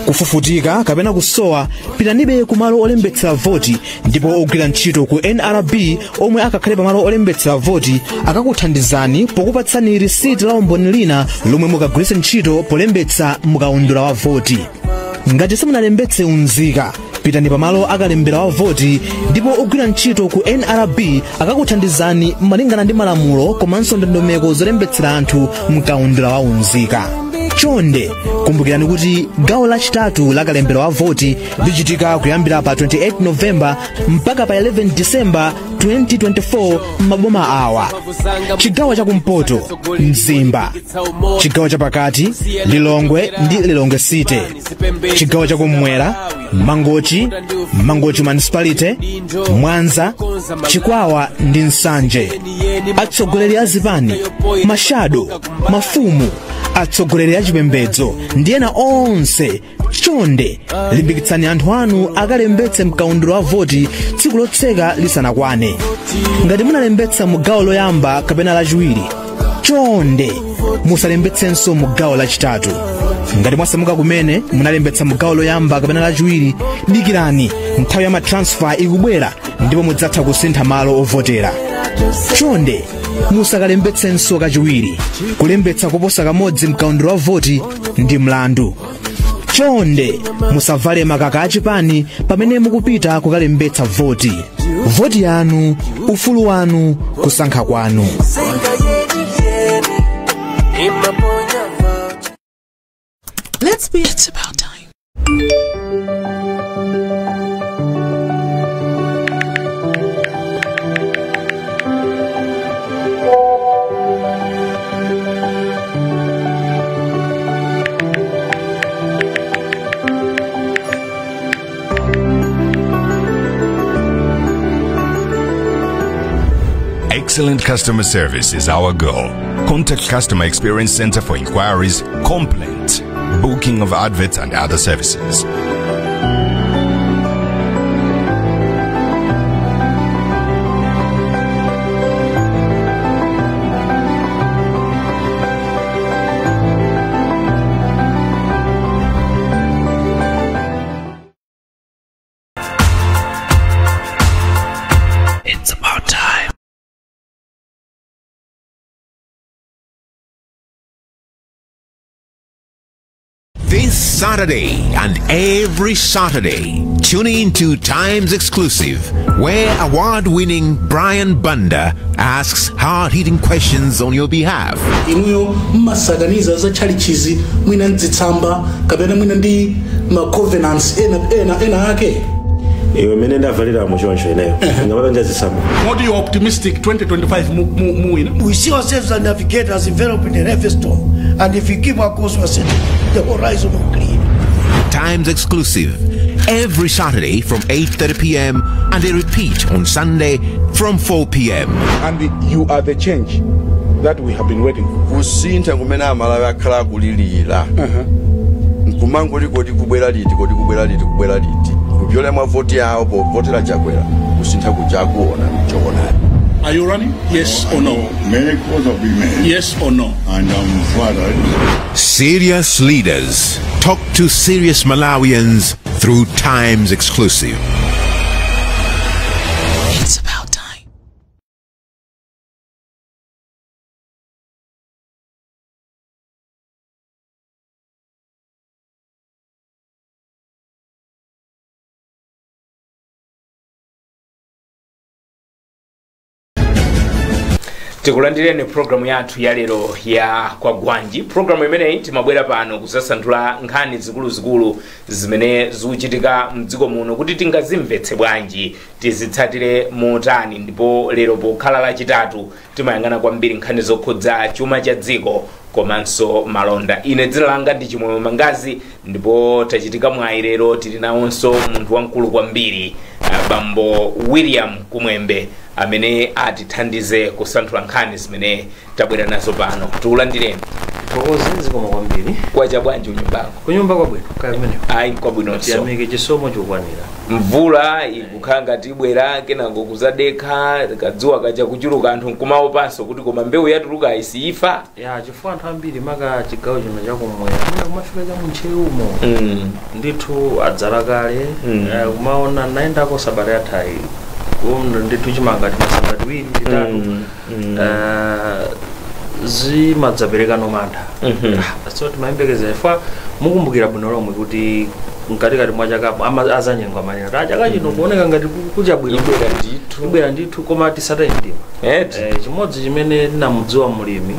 kufufutika kapena kusowa, pitanibe kumalo olembetsera voti, ndipo ogwira ntchito ku NRB omwe akakhale pamalo olembetsera voti akakuthandizani pokupatsani risiti la umboni lina lomwe mukagwiritse ntchito polembetsa mukaundula wa voti. Ngati simunalembetse unzika, pitani pamalo akalembera wa voti, ndipo ogwira ntchito ku NRB akakuthandizani malingana ndi malamulo komanso ndondomeko zolembetsera anthu mkaundula wa unzika. Chonde kumbukirani kuti gawo lachitatu la kalembera wa voti lichitika kuyambira pa 28 Novemba mpaka pa 11 Disemba 2024 m'maboma awa: chigawo chakumpoto Mzimba, chigawo chapakati Lilongwe ndi Lilongwe City, chigawo chakummwera Mangochi, Mangochi Municipality, Mwanza, Chikwawa ndi Nsanje. Atsogoleri a zipani, mashado, mafumu, atsogoleri a chipembedzo ndi ena onse, chonde limbikitsani anthu anu akalembetse mkaundula wa voti tsiku lotseka lisanakwane. Ngati munalembetsa mu gawo loyamba kapena lachiwiri, chonde musalembetsenso mu gawo lachitatu. Ngati mwasamuka kumene munalembetsa mu gawo loyamba kapena lachiwiri, dikirani nthawi ya matransfer ikubwera ndipo mudzatha kusintha malo ovotera. Chonde musakalembetsenso kachiwiri. Kulembetsa koposa kamodzi mkaundula wa voti ndi mlandu. Chonde musavale makaka achipani pamene mukupita kukalembetsa voti. Voti yanu, ufulu wanu, kusankha kwanu. Let's be. It's about time. Excellent customer service is our goal. Contact Customer Experience Center for inquiries, complaints, booking of adverts and other services. It's about time. This Saturday and every Saturday, tune in to Times Exclusive, where award-winning Brian Banda asks hard-hitting questions on your behalf. Inuyo mmasaganiza za chalichizi mwina nzitsamba kapena mwina ndi ma covenants ena ake. Iwe mene ndavalira muchoncho ineyo. Ngapanja zitsamba. What are you optimistic 2025 muwina? We see ourselves as navigators enveloped in a heavy storm, and if we keep our course, we are set the horizon will clear. Times Exclusive, every Saturday from 8:30 p.m. and a repeat on Sunday from 4 p.m. And you are the change that we have been waiting for. Kusintha kumene amalawi akhala akulilira. Nkumangoti kodi kubwera liti, kodi kubwera liti, kubwera liti. Kupyola mwa voti yawo povotera Chakwera, kusintha kuja kuona mchoonadi. Are you running? Yes or no? Many calls have been made. Yes or no? And I'm flattered. Serious leaders talk to serious Malawians through Times Exclusive. It's about time. Tikulandireni programu yathu ya lero ya Kwagwanji. Programu imeneyi timabwera pano kuzasanthula nkhani zikuluzikulu zimene zikuchitika mdziko muno kuti tingazimvetse bwanji, tizitsatire motani. Ndipo lero pokhala lachitatu timayang'ana kwambiri nkhani zokhudza chuma cha dziko komanso malonda. Ine dzina langa ndi Chimwemwe Mangazi, ndipo tachitika mwayi lero tili nawonso munthu wamkulu kwambiri, Bambo William Kumwembe, amene atithandize kusanthula nkhani zimene tabwera nazo pano. Tikulandireni. Thokoze, zikomo kwambiri. Kwacha bwanji kunyumbako? Kunyumba kwabwino, kaya kumeneko? Ayi, kwabwinonso. Tiyamike, chisomo chokwanira. Mvula ikukhala ngati ibwera, kenako kuzadekha, kadzuwa kaja kuchuluka, anthu nkumaopanso kuti koma mbewu yatuluka isiifa. Ya, chifukwa anthu ambiri, maka chigawo chino chakumwera, mwina kumafika cha muntcheumo, ndithu adzala kale. Kumaona naendako sabata yathayi, kuno ndithu chimanga timasamba tiwiri, titatu. Zimadzapereka mantha. So timayembekeza, chifukwa mukumbukira bwino lomwe kuti mkatikati mwa chakapo azanyengo amanena kuti chaka chino kuoneka ngati kucha bwino, Ibwera ndithu. Ibwera ndithu, koma tisataye mtima. Chimodzi chimene ndinamudziwa mulimi,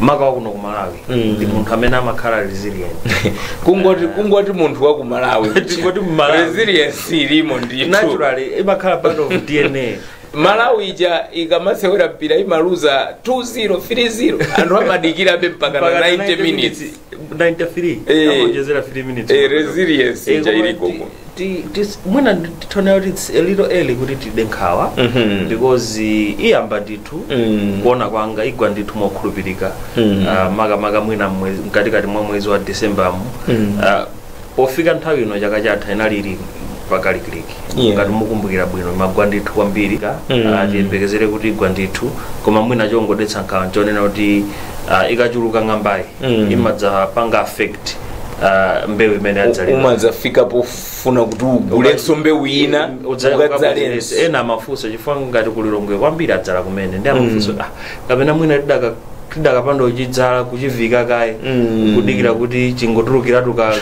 maka wakuno ku Malawi, ndi munthu amene amakhala resilient. Kungoti munthu wa ku Malawi, Tingoti Mmalawi. Resilience ilimo ndithu. Naturally imakhala part of DNA. Malawi ija ikamasewera mpira, imaluza 2-0, 3-0, anthu amadikirabe mpaka na 90 minutes. 93. Amaonjezera 3 minutes. Resilience ija Koma iliko. Mwina titone kuti it's a little early kuti tide nkhawa, because iyamba ndithu. Kuona kwanga igwa ndithu mokhulupirika. Makamaka mwina mkatikati mwa mwezi wa December mu. Pofika nthawi ino chaka chatha inali ili pakalikiliki. Ngati mukumbukira bwino, imagwa ndithu kwambiri. Tiyembekezere kuti igwa ndithu, koma mwina chongodetsa nkhawa nchonena kuti ikachuluka ng'ambayi, imadzapanga affect mbewu imene adzalima. Umadzafika pofuna kuti ugulenso mbewu ina, ukadzalenso. Ena amafunsa, chifukwa ngati kulilongwe kwambiri adzala kumene, ndi amafunsa, ah, kapena mwina tidakapanda kuchidzala, kuchivika kaye, kudikira kuti chingotulukiratu ka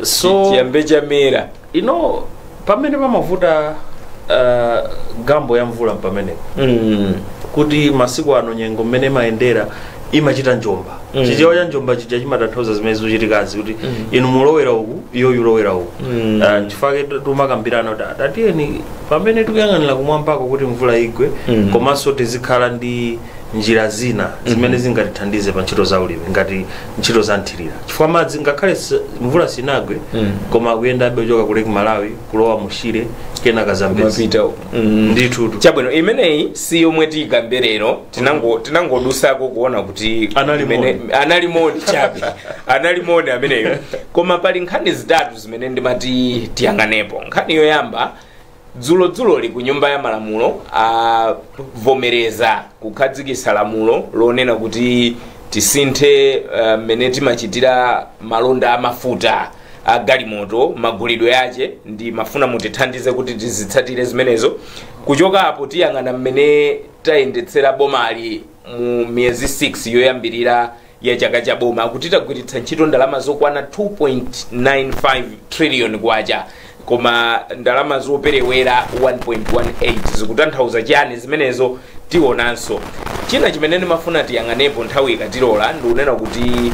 so Chiyambe chamera. Ino pamene pamavuta gambo ya mvula pamenepo, kuti masiku ano nyengo mmene imayendera imachita njomba. Chichewa cha njomba chija chimatanthauza zimene zikuchitikazi, kuti inu mulowera uku, iyo yulowera uku. Chifukwa tumakambirana kuti atatiyeni pamene tikuyang'anira kumwambako kuti mvula igwe, komanso tizikhala ndi njira zina zimene zingatithandize pa ntchito za ulimi, ngati ntchito za nthirira, chifukwa madzi ngakhale mvula sinagwe, koma akuyendabe kuchoka ku Lake Malawi kulowa mu Shire, kenaka Zambezi. Kumapita. Ndithu. Chabwino, imeneyi si yomwe tiyikambe lero. Tinangodusako kuona kuti Anali moni. Anali moni chabe, anali moni ameneyo. Koma pali nkhani zitatu zimene ndimati tiyang'anepo. Nkhani yoyamba, dzulodzuloli ku Nyumba ya Malamulo avomereza kukhazikitsa lamulo lonena kuti tisinthe mmene timachitira malonda amafuta a galimoto, magulidwe ache. Ndi mafuna mutithandize kuti tizitsatire zimenezo. Kuchoka apo, tiyang'ana mmene tayendetsera bomali mu miyezi 6 yoyambirira ya chaka cha boma, kuti tagwiritsa ntchito ndalama zokwana 2.95 trillion kwacha, koma ndalama zoperewera 1.18. Zikutanthauza chani zimenezo? Tionanso. China chimene ndimafuna tiyang'anepo nthawi ikatilola, ndikunena kuti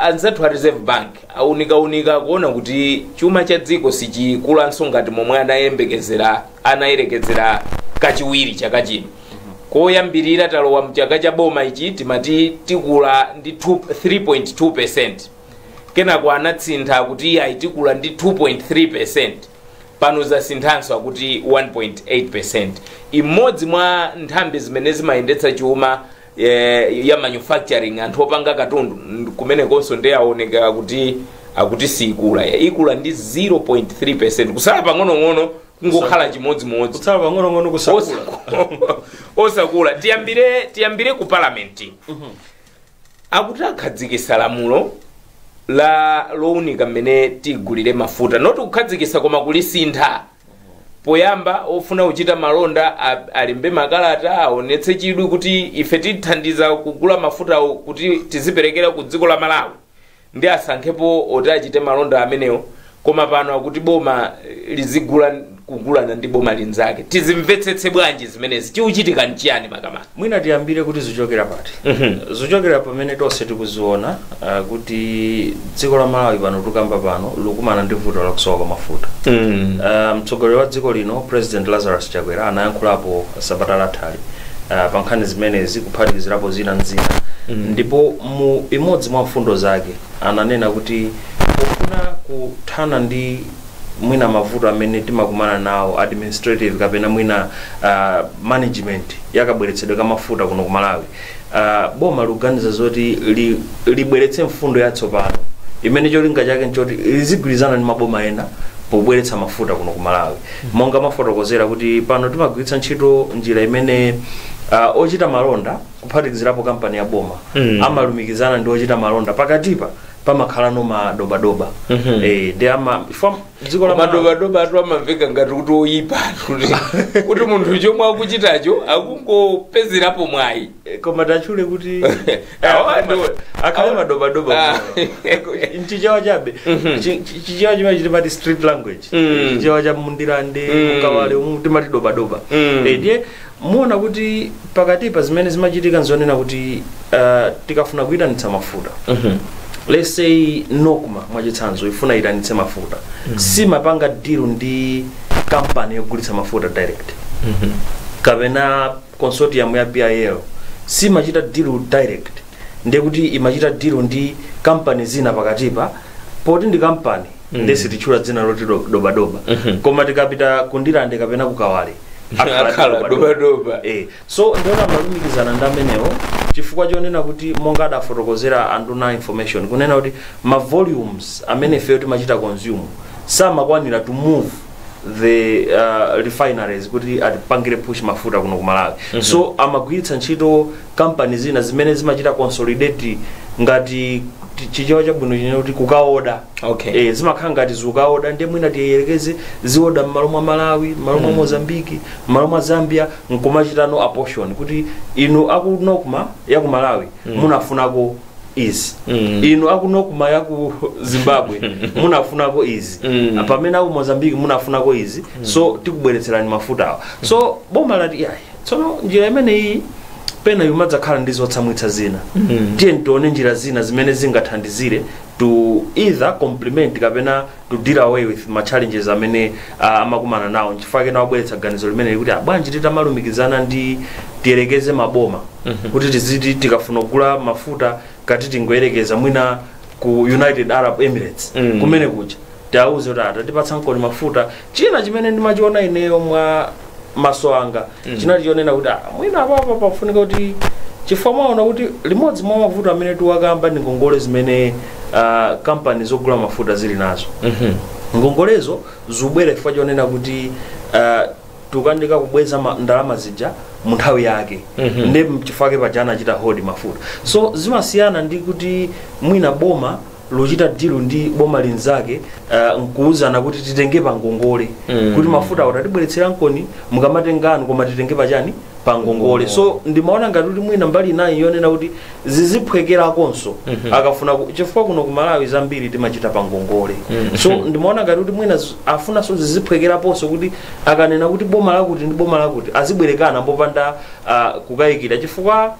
anzathu a Reserve Bank aunikaunika kuona kuti chuma cha dziko sichikulanso ngati momwe anayembekezera, anayerekezera kachiwiri chaka chino. Koyambirira talowa mchaka cha boma ichi, timati tikula ndi 3.2. Kenako anatsintha kuti iyayi, tikula ndi 2.3. Pano zasinthanso, akuti 1.8. Imodzi mwa nthambi zimene zimayendetsa chuma, ya manufacturing, anthu opanga katundu, kumenekonso ndi aoneka kuti akuti sikula, ikula ndi 0.3, kusala pang'onong'ono kungokhala chimodzimodzi. Kutsala pang'onong'ono kusakula. Osakula. Tiyambire ku palamenti. Akuti akhazikitsa lamulo la lowunika mmene tigulire mafuta, not kukhazikitsa koma kulisintha. Poyamba ofuna kuchita malonda alembe makalata, aonetse chidwi kuti ife tithandiza kugula mafutawo kuti tiziperekera ku dziko la Malawi, ndi asankhepo oti achite malonda amenewo. Koma pano akuti boma lizigula, kugulana ndi boma linzake. Tizimvetsetse bwanji zimenezi? Chikuchitika nchiyani makamaka? Mwina tiyambire kuti zichokera pati. Zichokera pamene tonse tikuziona kuti dziko la Malawi pano tikamba pano likumana ndi vuto lakusowa kwa mafuta. Mtsogoleri wa dziko lino, President Lazarus Chakwera, anayankhulapo sabata lathali pa nkhani zimenezi, kuphatikizirapo zina nzina. Ndipo mu imodzi mwa mfundo zake ananena kuti pofuna kuthana ndi mwina mavuto amene timakumana nawo, administrative kapena mwina management yakabweretsedwe ka mafuta kuno ku Malawi. Boma luganiza zoti libweretse mfundo yatsopano imene cholinga chake nchoti lizigwirizana ndi maboma ena pobweretsa mafuta kuno ku Malawi. Monga mafotokozera kuti pano timagwiritsa ntchito njira imene ochita malonda kuphatikizirapo kampani ya boma amalumikizana ndi ochita malonda, pakatipa pamakhala no madobadoba. Ndi ama dziko la madobadoba atu amamveka ngati kuti oyipa, kuti munthu chomwe akuchitacho akungopezerapo mwayi. Koma tachule kuti akhale madobadoba nchichewa chabe, chichewa chimene timati street language, chichewa cha Mundilande, Mukawale, umu timati dobadoba. Ndiye muona kuti pakatipa zimene zimachitika nzonena kuti tikafuna kuyitanitsa mafuta, let's say Nocma mwachitsanzo ifuna itanitse mafuta, simapanga deal ndi kampani yogulitsa mafuta direct, kapena consortium ya BIL simachita deal direct, ndiye kuti imachita deal ndi kampani zina pakatipa. Poti ndi kampani, ndesi tichula dzina loti dobadoba, koma tikapita kundilande kapena kukawale akhala dobadoba. So ndiona malumikizana ndi amenewo chifukwa chonena kuti monga adafotokozera anduna information kunena kuti ma volumes amene ifeyo timachita consume samakwanira to move the refineries kuti atipangire push mafuta kuno ku Malawi. So amagwiritsa ntchito kampani zina zimene zimachita consolidate, ngati chichewa chabwino chinena kuti kukaoda. Zimakhala ngati zikukaoda, ndiye mwina tiyerekeze zioda m'malo mwa Malawi, m'malo mwa Mozambiki, m'malo mwa Zambia, nkumachitano apportion kuti inu aku Nocma ya ku Malawi munafunako izi, inu aku Nocma ya ku Zimbabwe munafunako izi, pamene aku Mozambiki munafunako izi, so tikubweretserani mafutawa. So boma lati yayi, tsono njira imeneyi pena yumadzakhala ndi zotsamwitsa zina, tiye tione njira zina zimene zingathandizire to either complement kapena to deal away with ma challenges amene amakumana nawo. Nchifukwa kena wabweretsa ganizo limene kuti bwanji titamalumikizana ndi tiyerekeze maboma, kuti tiziti tikafuna kugula mafuta kati tingoyerekeza mwina ku United Arab Emirates, kumene kuja tiauze kuti atatipatsa nkoni mafuta. China chimene ndimachiona ineyo mwa maso anga chinali chonena kuti mwina apapo pafunika kuti, chifukwa mwaona kuti limodzi mwa mavuto amene tiwakamba ndi ngongole zimene kampani zogula mafuta zili nazo. Ngongolezo zubwera chifukwa chonena kuti tukandika kubweza ndalama zija mu nthawi yake, ndi chifukwa paja anachita hold mafuta. So zimasiyana ndi kuti mwina boma lochita deal ndi boma linzake, nkuuzana kuti titenge pa ngongole, kuti mafuta awo tatibweretsera nkoni mukamatengano, koma titenge pachani, pa ngongole. So ndimaona ngati kuti mwina mbali inayi yonena kuti ziziphwekerakonso akafuna chifukwa kuno ku Malawi zambiri timachita pa ngongole. So ndimaona ngati kuti mwina afunanso ziziphwekeraponso kuti akanena kuti boma lakuti ndi boma lakuti azibwerekana popanda kukayikira, chifukwa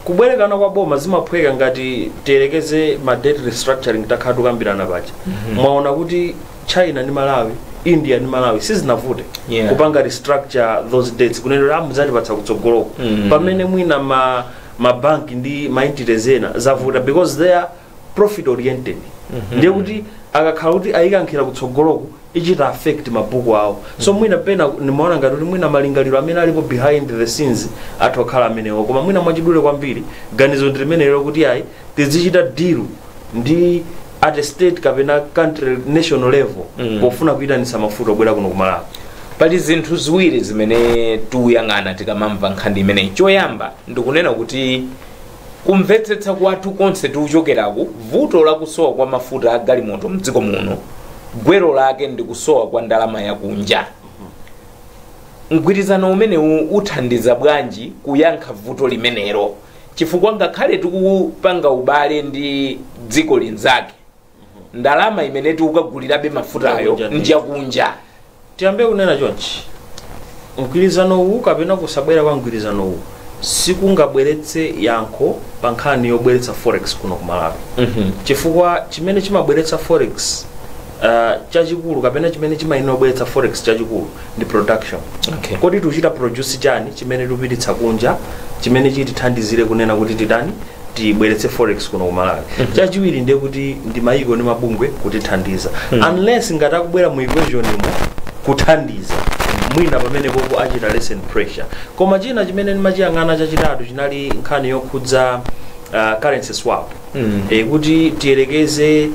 kubwerekana kwa boma zimaphweka. Ngati tiyerekeze ma debt restructuring takhala tukambirana paja, mwaona kuti China ndi Malawi, India ndi Malawi sizinavute kupanga restructure those debts, kunena kuti amudzatipatsa kutsogoloko, pamene mwina ma mabanki ndi ma entities ena zavuta because they are profit oriented. Ndiye kuti akakhala kuti ayikankhira kutsogoloko ichita affect mabuku awo. So mwina pena nimaona ngati kuti mwina malingaliro amene alipo behind the scenes athu akhala amenewo. Koma mwina mwachidule kwambiri ganizo ndi limenelo kuti ayi, tizichita deal ndi at a state kapena country national level pofuna kuyitanitsa mafuta obwera kuno ku Malawi. Pali zinthu ziwiri zimene tikuyang'ana tikamamva nkhani imeneyi. Choyamba ndikunena kuti kumvetsetsa kwathu konse tikuchokeraku, vuto lakusowa kwa mafuta a galimoto mdziko muno gwero lake ndi kusowa kwa ndalama yakunja. Mgwirizano umenewu uthandiza bwanji kuyankha vuto limenelo? Chifukwa ngakhale tikupanga ubale ndi dziko linzake, ndalama imene tikukagulirabe mafutayo njakunja. Tiyambe kunena chonchi, mgwirizano uwu kapena kusabwera kwa mgwirizano uwu sikungabweretse yankho pa nkhani yobweretsa forex kuno ku Malawi, chifukwa chimene chimabweretsa forex chachikulu kapena chimene chimayenera kubweretsa forex chachikulu ndi production. Kodi tikuchita produce chani chimene tikupititsa kunja chimene chitithandizire kunena kuti titani, tibweretse forex kuno ku Malawi? Chachiwiri ndiye kuti ndi mayiko ndi mabungwe kutithandiza. Unless ngati akubwera mu equation imo kuthandiza, Mwina pamene popo achita lessen pressure. Koma china chimene ndimachiyang'ana chachitatu chinali nkhani yokhudza currency swap. Kuti tiyerekeze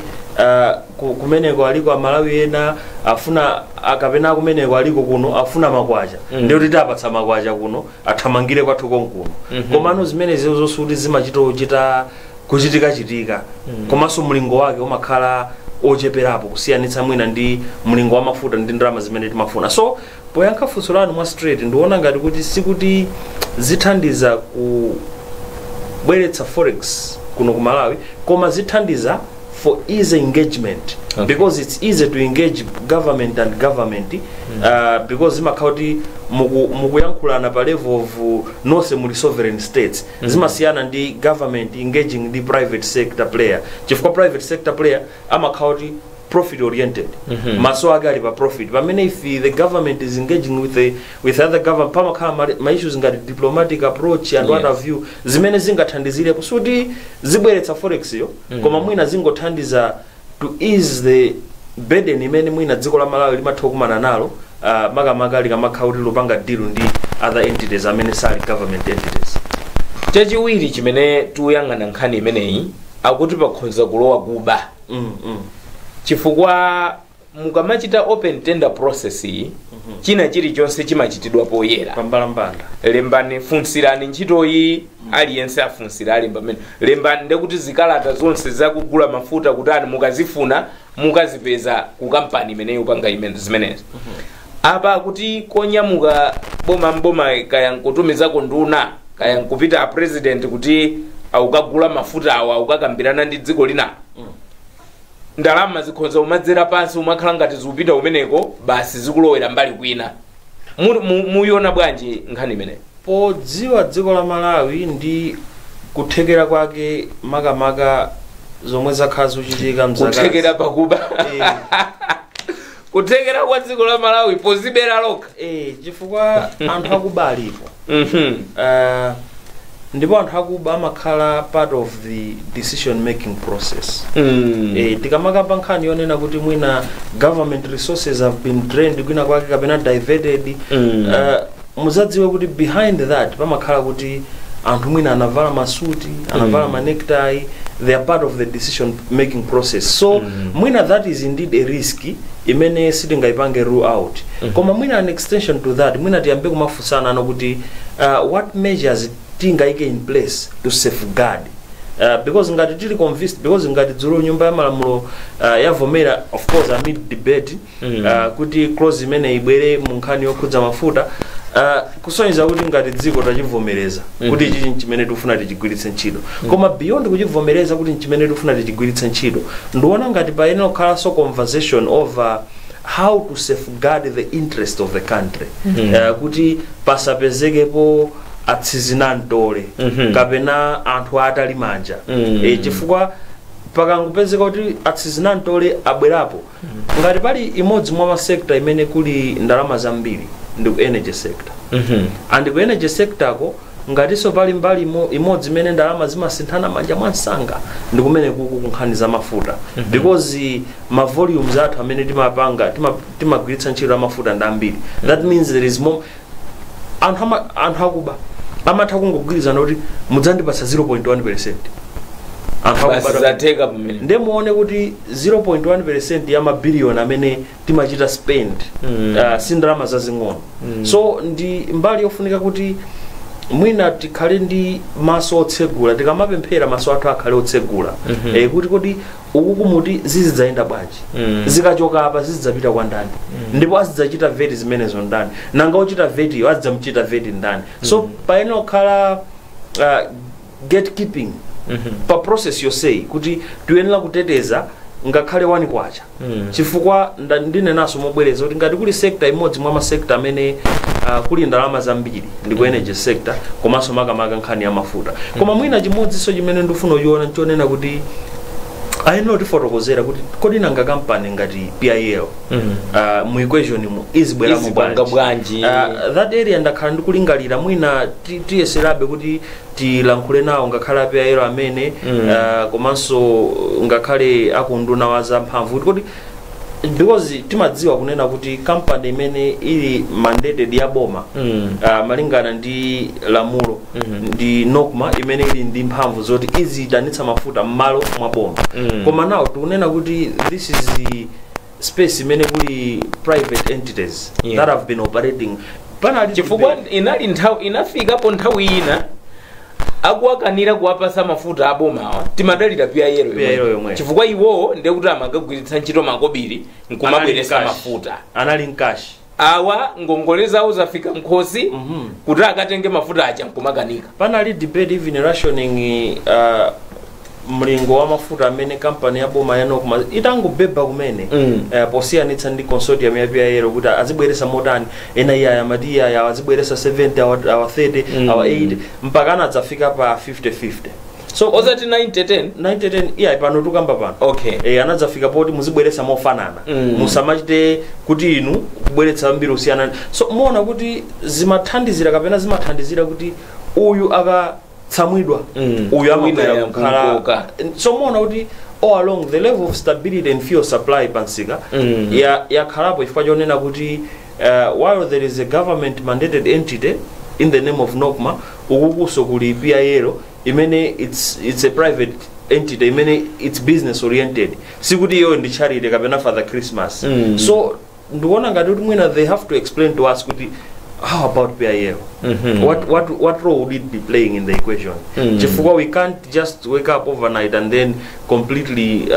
kumeneko aliko Amalawi ena afuna, akapena kumeneko aliko kuno afuna makwacha, ndiye kuti tapatsa makwacha kuno, athamangire kwathu konkuno. Komano zimenezo zosuti zimachita kuchita kuchitika chitika, komanso mlingo wake umakhala ocheperapo kusiyanitsa mwina ndi mlingo wa mafuta ndi ndalama zimene timafuna. So poyankha funso lanu mwa straight, ndiona ngati kuti sikuti zithandiza kubweretsa forex kuno ku Malawi, koma zithandiza for easy engagement, because it's easy to engage government and government, because zimakhala kuti mukuyankhulana pa level of nonse muli sovereign states. Zimasiyana ndi government engaging ndi private sector player, chifukwa private sector player amakhala kuti profit oriented, maso ake ali pa profit, pamene if the government is engaging with other government, pamakhala ma issues ngati diplomatic approach and what have you, zimene zingathandizirepo. Suti zibweretsa forex yo, koma mwina zingothandiza to ease the burden imene mwina dziko la Malawi limatha kukumana nalo, makamaka likamakhala kuti lupanga deal ndi other entities amene sali government entities. Chachiwiri chimene tikuyang'ana nkhani imeneyi, akuti pakhonza kulowa kuba, chifukwa mukamachita open tender process iyi, china chilichonse chimachitidwa poyera. Pambalambanda. Lembani, funsirani ntchitoyi, aliyense afunsira, alemba pamene lembani, ndekuti zikalata zonse zakugula mafuta kutani, mukazifuna mukazipeza ku kampani imeneyo panga zimenezo. Apa kuti konyamuka boma mboma, kaya nkutumizako nduna, kaya nkupita a president kuti aukagula mafuta awo, aukakambirana ndi dziko lina, ndalama zikhonza umadzera pansi, umakhala ngati zikupita umeneko, basi zikulowera mbali kwina. Muyiona bwanji nkhani imeneyi? Podziwa dziko la Malawi ndi kuthekera kwake, makamaka zomwe zakhala zochitika mzaka. Kuthekera pakuba, kuthekera kwa dziko la Malawi pozibera lokha. Chifukwa anthu akuba alipo. Ndipo anthu akuba amakhala part of the decision making process. Tikamakamba nkhani yonena kuti mwina government resources have been drained kwina kwake kapena diverted, muzadziwe kuti behind that pamakhala kuti anthu mwina anavala masuti, anavala ma necktie, they are part of the decision making process. So mwina that is indeed a risk imene sitingayipange rule out. Koma mwina an extension to that, mwina tiyambe kumafunsana ano kuti what measures tingayike in place to safeguard, because ngati tili convinced, because ngati dzulo nyumba ya malamulo yavomera, of course amid debate, kuti clause imene ibwere mu nkhani yokhudza mafuta, kusonyeza kuti ngati dziko tachivomereza kuti ichi nchimene tikufuna tichigwiritse ntchito. Koma beyond kuchivomereza kuti nchimene tikufuna tichigwiritse ntchito, ndiona ngati payenera kukhalanso conversation over how to safeguard the interest of the country, kuti pasapezekepo atsizinamtole kapena anthu atali manja. Chifukwa pakangopezeka kuti atsizinamtole abwerapo, ngati pali imodzi mwa ma sector imene kuli ndalama zambiri ndi ku energy sector, and ku energy sector ko ngatinso pali mbali imodzi imene ndalama zimasinthana manja mwansanga ndi kumene kuku kunkhani za mafuta, because ma volumes athu amene timapanga, timagwiritsa ntchito amafuta ndi ambiri. That means there is more anthu akuba amatha kungogwirizana kuti mudzandipatsa 0.1%. Anthu Basi, zatheka pamene. Nde muone kuti 0.1% ya mabiliyoni amene timachita spend si ndalama zazing'ono. So ndi mbali yofunika kuti mwina tikhale ndi maso otsegula, tikamapemphera maso athu akhale otsegula, kuti kodi uku kumuti zizidzayenda bwanji? Zikachoka apa zizidzapita kwa ndani? Ndipo azidzachita vet zimenezo ndani? Nanga ochita vet iyo azidzamuchita vet ndani? So payenera kukhala gatekeeping pa process yonseyi, kuti tiyenera kuteteza ngakhale 1 kwacha, chifukwa ndinenaso mobwereza kuti ngati kuli sector imodzi mwa ma sector amene kuli ndalama zambiri ndi ku energy sector, komanso makamaka nkhani ya mafuta. Koma mwina chimodzinso chimene ndifuna kuchiona nchonena kuti ayenera kutifotokozera kuti kodi nanga kampani ngati PIL mu equation mu izibweramo Izipanga bwanji? That area ndakhala ndikulingalira, mwina tiyeserabe kuti tilankhule nawo ngakhale a PIL amene, komanso ngakhale akunduna wa zamphamvu, kuti kodi Because timadziwa kunena kuti company imene ili mandated ya boma, malingana ndi lamulo, ndi NOCMA imene ili ndi mphamvu zoti iziyitanitsa mafuta m'malo mwa boma. Koma now tikunena kuti this is the space imene kuli private entities that have been operating. Panali Chifukwa inali nthawi, inafikapo nthawi ina akuwakanira kuwapasa mafuta abomawa, timadalira PIL. PIL yomwe. Chifukwa iwowo ndekuti amakagwiritsa ntchito makobiri nkumabweretsa Anali mcash. mafuta. Anali mcash. Awa ngongole zawo zafika nkhosi, kuti akatenge mafuta aja nkumakanika. Panali debate, even rationing mlingo wa mafuta amene kampani ya boma ya NOCMA itangobeba kumene, posiyanitsa ndi consortium ya PIL, kuti azibweresa motani. Ena iye amati iye azibweresa 70, awa 30, awa 80, mpaka anadzafika pa 50-50. So Osati 90-10? 90-10 iya, pano tukamba pano. Anadzafika poti muzibweresa mofanana, musamachite kuti inu kubweretsa mbiri usiyana. So muona kuti zimathandizira kapena zimathandizira kuti uyu akatsamwidwa, uyu amabwera Wina kukhala. yakukoka. So muona kuti all along the level of stability and fuel supply pansika yakhalapo chifukwa chonena kuti while there is a government mandated entity in the name of NOCMA, ukukuso kuli PIL imene it's a private entity imene it's business oriented. Sikuti iyo ndi charity kapena Father Christmas. So ndikuona ngati kuti mwina they have to explain to us kuti how about PIL? What role would it be playing in the equation? Chifukwa we can't just wake up overnight and then completely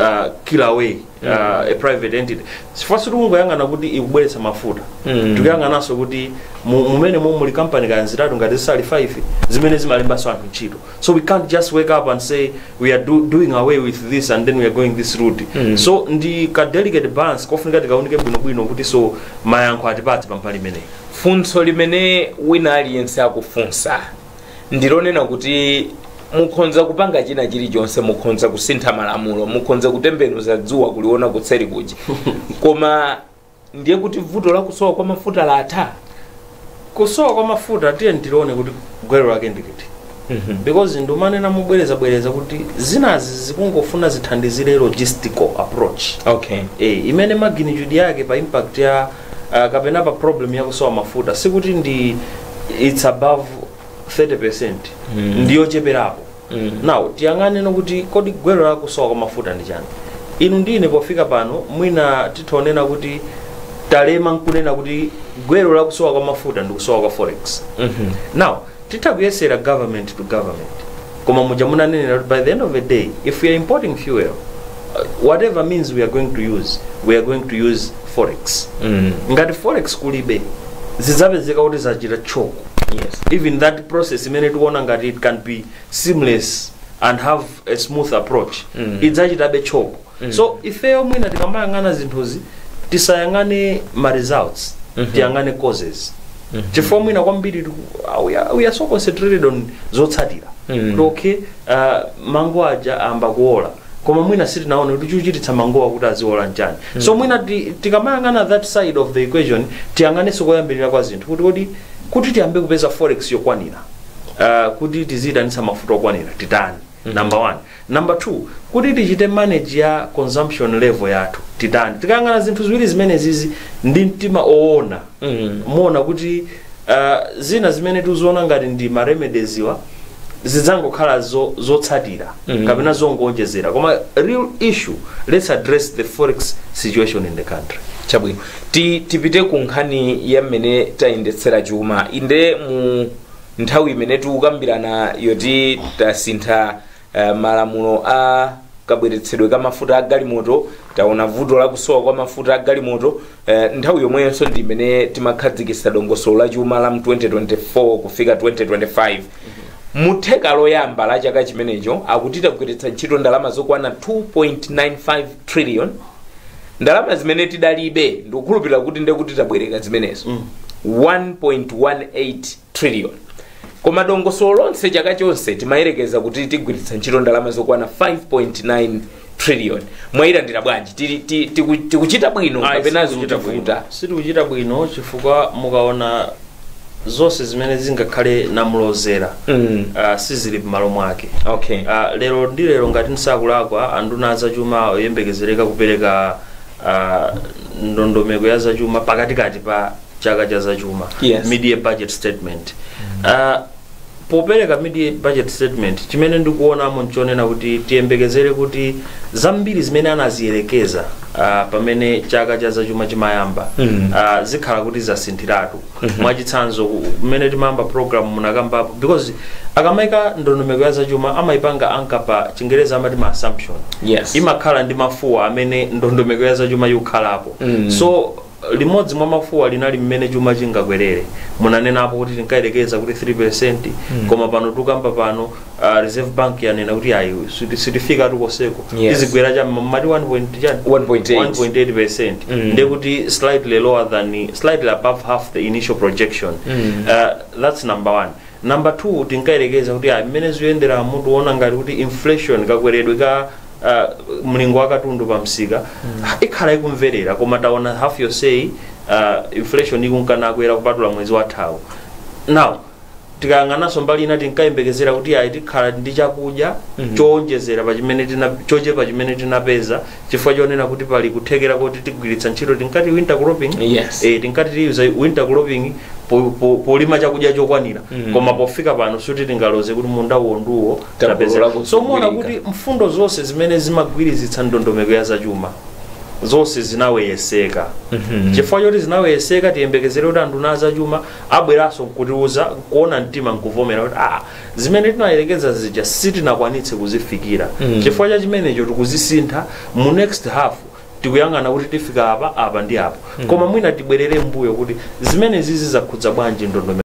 kill away a private entity, chifukwa sitikungoyang'ana kuti ikubweretsa mafuta. Tikuyang'ananso kuti mumene momwe muli company kaya zitatu, ngati zisali 5, zimene zimalembanso anthu ntchito. So we can't just wake up and say we are doing away with this and then we are going this route. So ndi ka delicate balance kofunika tikaunike bwinobwino kuti so mayankho atipatse pambali imeneyi. Funso limene wina aliyense akufunsa ndilonena kuti mukhonza kupanga china chilichonse, mukhonza kusintha malamulo, mukhonza kutembenuza dzuwa kuliona kutseri kuja, koma ndiye kuti vuto la kusowa kwa mafuta latha? Kusowa kwa mafuta, tiye ndilione kuti gwero lake ndikiti, because ndumanena mubwerezabwereza kuti zinazi zikungofuna zithandizire logistical approach imene magnitude yake pa impact ya kapena pa problem ya kusowa mafuta sikuti ndi it's above 30%, ndiyocheperapo. Now tiyang'ane kuti kodi gwero la kusowa kwa mafuta ndi chani? Inu ndine pofika pano mwina tithonena kuti talema nkunena kuti gwero la kusowa kwa mafuta ndi kusowa kwa forex. Now titha kuyesera government to government, koma muja munanenera kuti by the end of the day, if we are importing fuel, whatever means we are going to use, we are going to use forex. Ngati forex kulibe, zidzapezeka kuti zachita choke. Even that process imene tikuona ngati it can be seamless and have a smooth approach, idzachitabe choke. So ifeyo mwina tikamayang'ana zinthuzi, tisayang'ane ma results, tiyang'ane causes, chifukwa mwina kwambiri we are so concentrated on zotsatira, kuti okay, mango aja amba kuola, koma mwina sitinaone kuti chikuchititsa mangowa kuti aziola nchani. So mwina tikamayang'ana that side of the equation, tiyang'anenso koyambirira kwa zinthu kuti kodi kuti tiyambe kupeza forex yokwanira, kuti tiziyitanitsa mafuta okwanira, titani? Number one. Number two, kuti tichite manage ya consumption level yathu, titani? Tikayang'ana zinthu ziwiri zimene zizi ndi mtima oona, muona kuti zina zimene tikuziona ngati ndi ma remedies wa zidzangokhala zotsatira kapena zongonjezera, koma real issue, let's address the forex situation in the country. Chabwino. Tipite ku nkhani ya mmene tayendetsera chuma. Inde mu nthawi imene tikukambirana yoti tasintha malamulo a kabweretsedwe ka mafuta a galimoto, taona vuto la kusowa kwa mafuta a galimoto, nthawi yomwenso ndi imene timakhazikitsa dongosolo la chuma la mu 2024 kufika 2025. Mutheka loyamba la chaka chimenecho akuti tagwiritsa ntchito ndalama zokwana 2.95 trillion, ndalama zimene tidalibe. Ndikukhulupirira kuti ndekuti tabwereka zimenezo, 1.18 trillion, koma dongosolo lonse chaka chonse timayerekeza kuti tigwiritsa ntchito ndalama zokwana 5.9 trillion. Mwayilandira bwanji? Tikuchita bwino Ayi, kapena sitikuchita zikutivuta? bwino. Sitikuchita bwino, chifukwa mukaona zonse zimene zingakhale namulozera, sizili m'malo mwake. Lero ndi lero, ngati nsakulakwa, anduna azachuma oyembekezereka kupereka Ndondomeko ya zachuma pakatikati pa chaka cha zachuma, mid-year budget statement. Popereka mid-year budget statement, chimene ndikuonamo nchonena kuti tiyembekezere kuti zambiri zimene anaziyerekeza pamene chaka cha zachuma chimayamba zikhala kuti zasinthiratu. Mwachitsanzo, mmene timayamba program munakambapo, because akamayika ndondomeko ya zachuma amayipanga anka pa Chingereza amati ma assumption. Imakhala ndi mafuwa amene ndondomeko ya zachuma ikukhalapo. So limodzi mwa mafuwa linali mmene chuma chingakwerere. Munanenapo kuti tinkayerekeza kuti 3%, koma pano tukamba pano Reserve Bank yanena kuti ayi, sitifika tukoseko, tizigwera cha mati 1 point chani? 1.8. 1.8%. Ndekuti slightly lower than, slightly above half the initial projection. That's number one. Number two, tinkayerekeza kuti ayi, mmene zikuyendera mutuona ngati kuti inflation, kakweredwe ka mlingo wa katundu pa msika, ikhala ikumverera, koma taona half yonseyi inflation ikunkanakwera kupatula mwezi wathawu. Now tikayang'ananso mbali ina, tinkayembekezera kuti ayi, tikhala ndi chakudya chowonjezera pa chimene tina, chochepa chimene tinapeza, chifukwa chonena kuti pali kuthekera kuti tigwiritsa ntchito, tinkati winter cropping. Tinkati tiyuza winter cropping polima chakudya chokwanira, koma pofika pano suti tingaloze kuti munda uwo ndiwo Takolola. tapeza. So muona kuzigwirika. kuti mfundo zonse zimene zimagwirizitsa ndondomeko ya zachuma zonse zinaweyeseka. Chifukwa choti zinaweyeseka, tiyembekezere kuti anduna azachuma abweranso nkutiuza, kuona mtima nkuvomera kuti ah, zimene tinayerekeza zija sitinakwanitse kuzifikira. Chifukwa cha chimenecho tikuzisintha, mu next half tikuyang'ana kuti tifika apa, apa ndi apa. Koma mwina tibwerere mbuyo kuti zimene zizi zakhudza bwanji ndondomeko.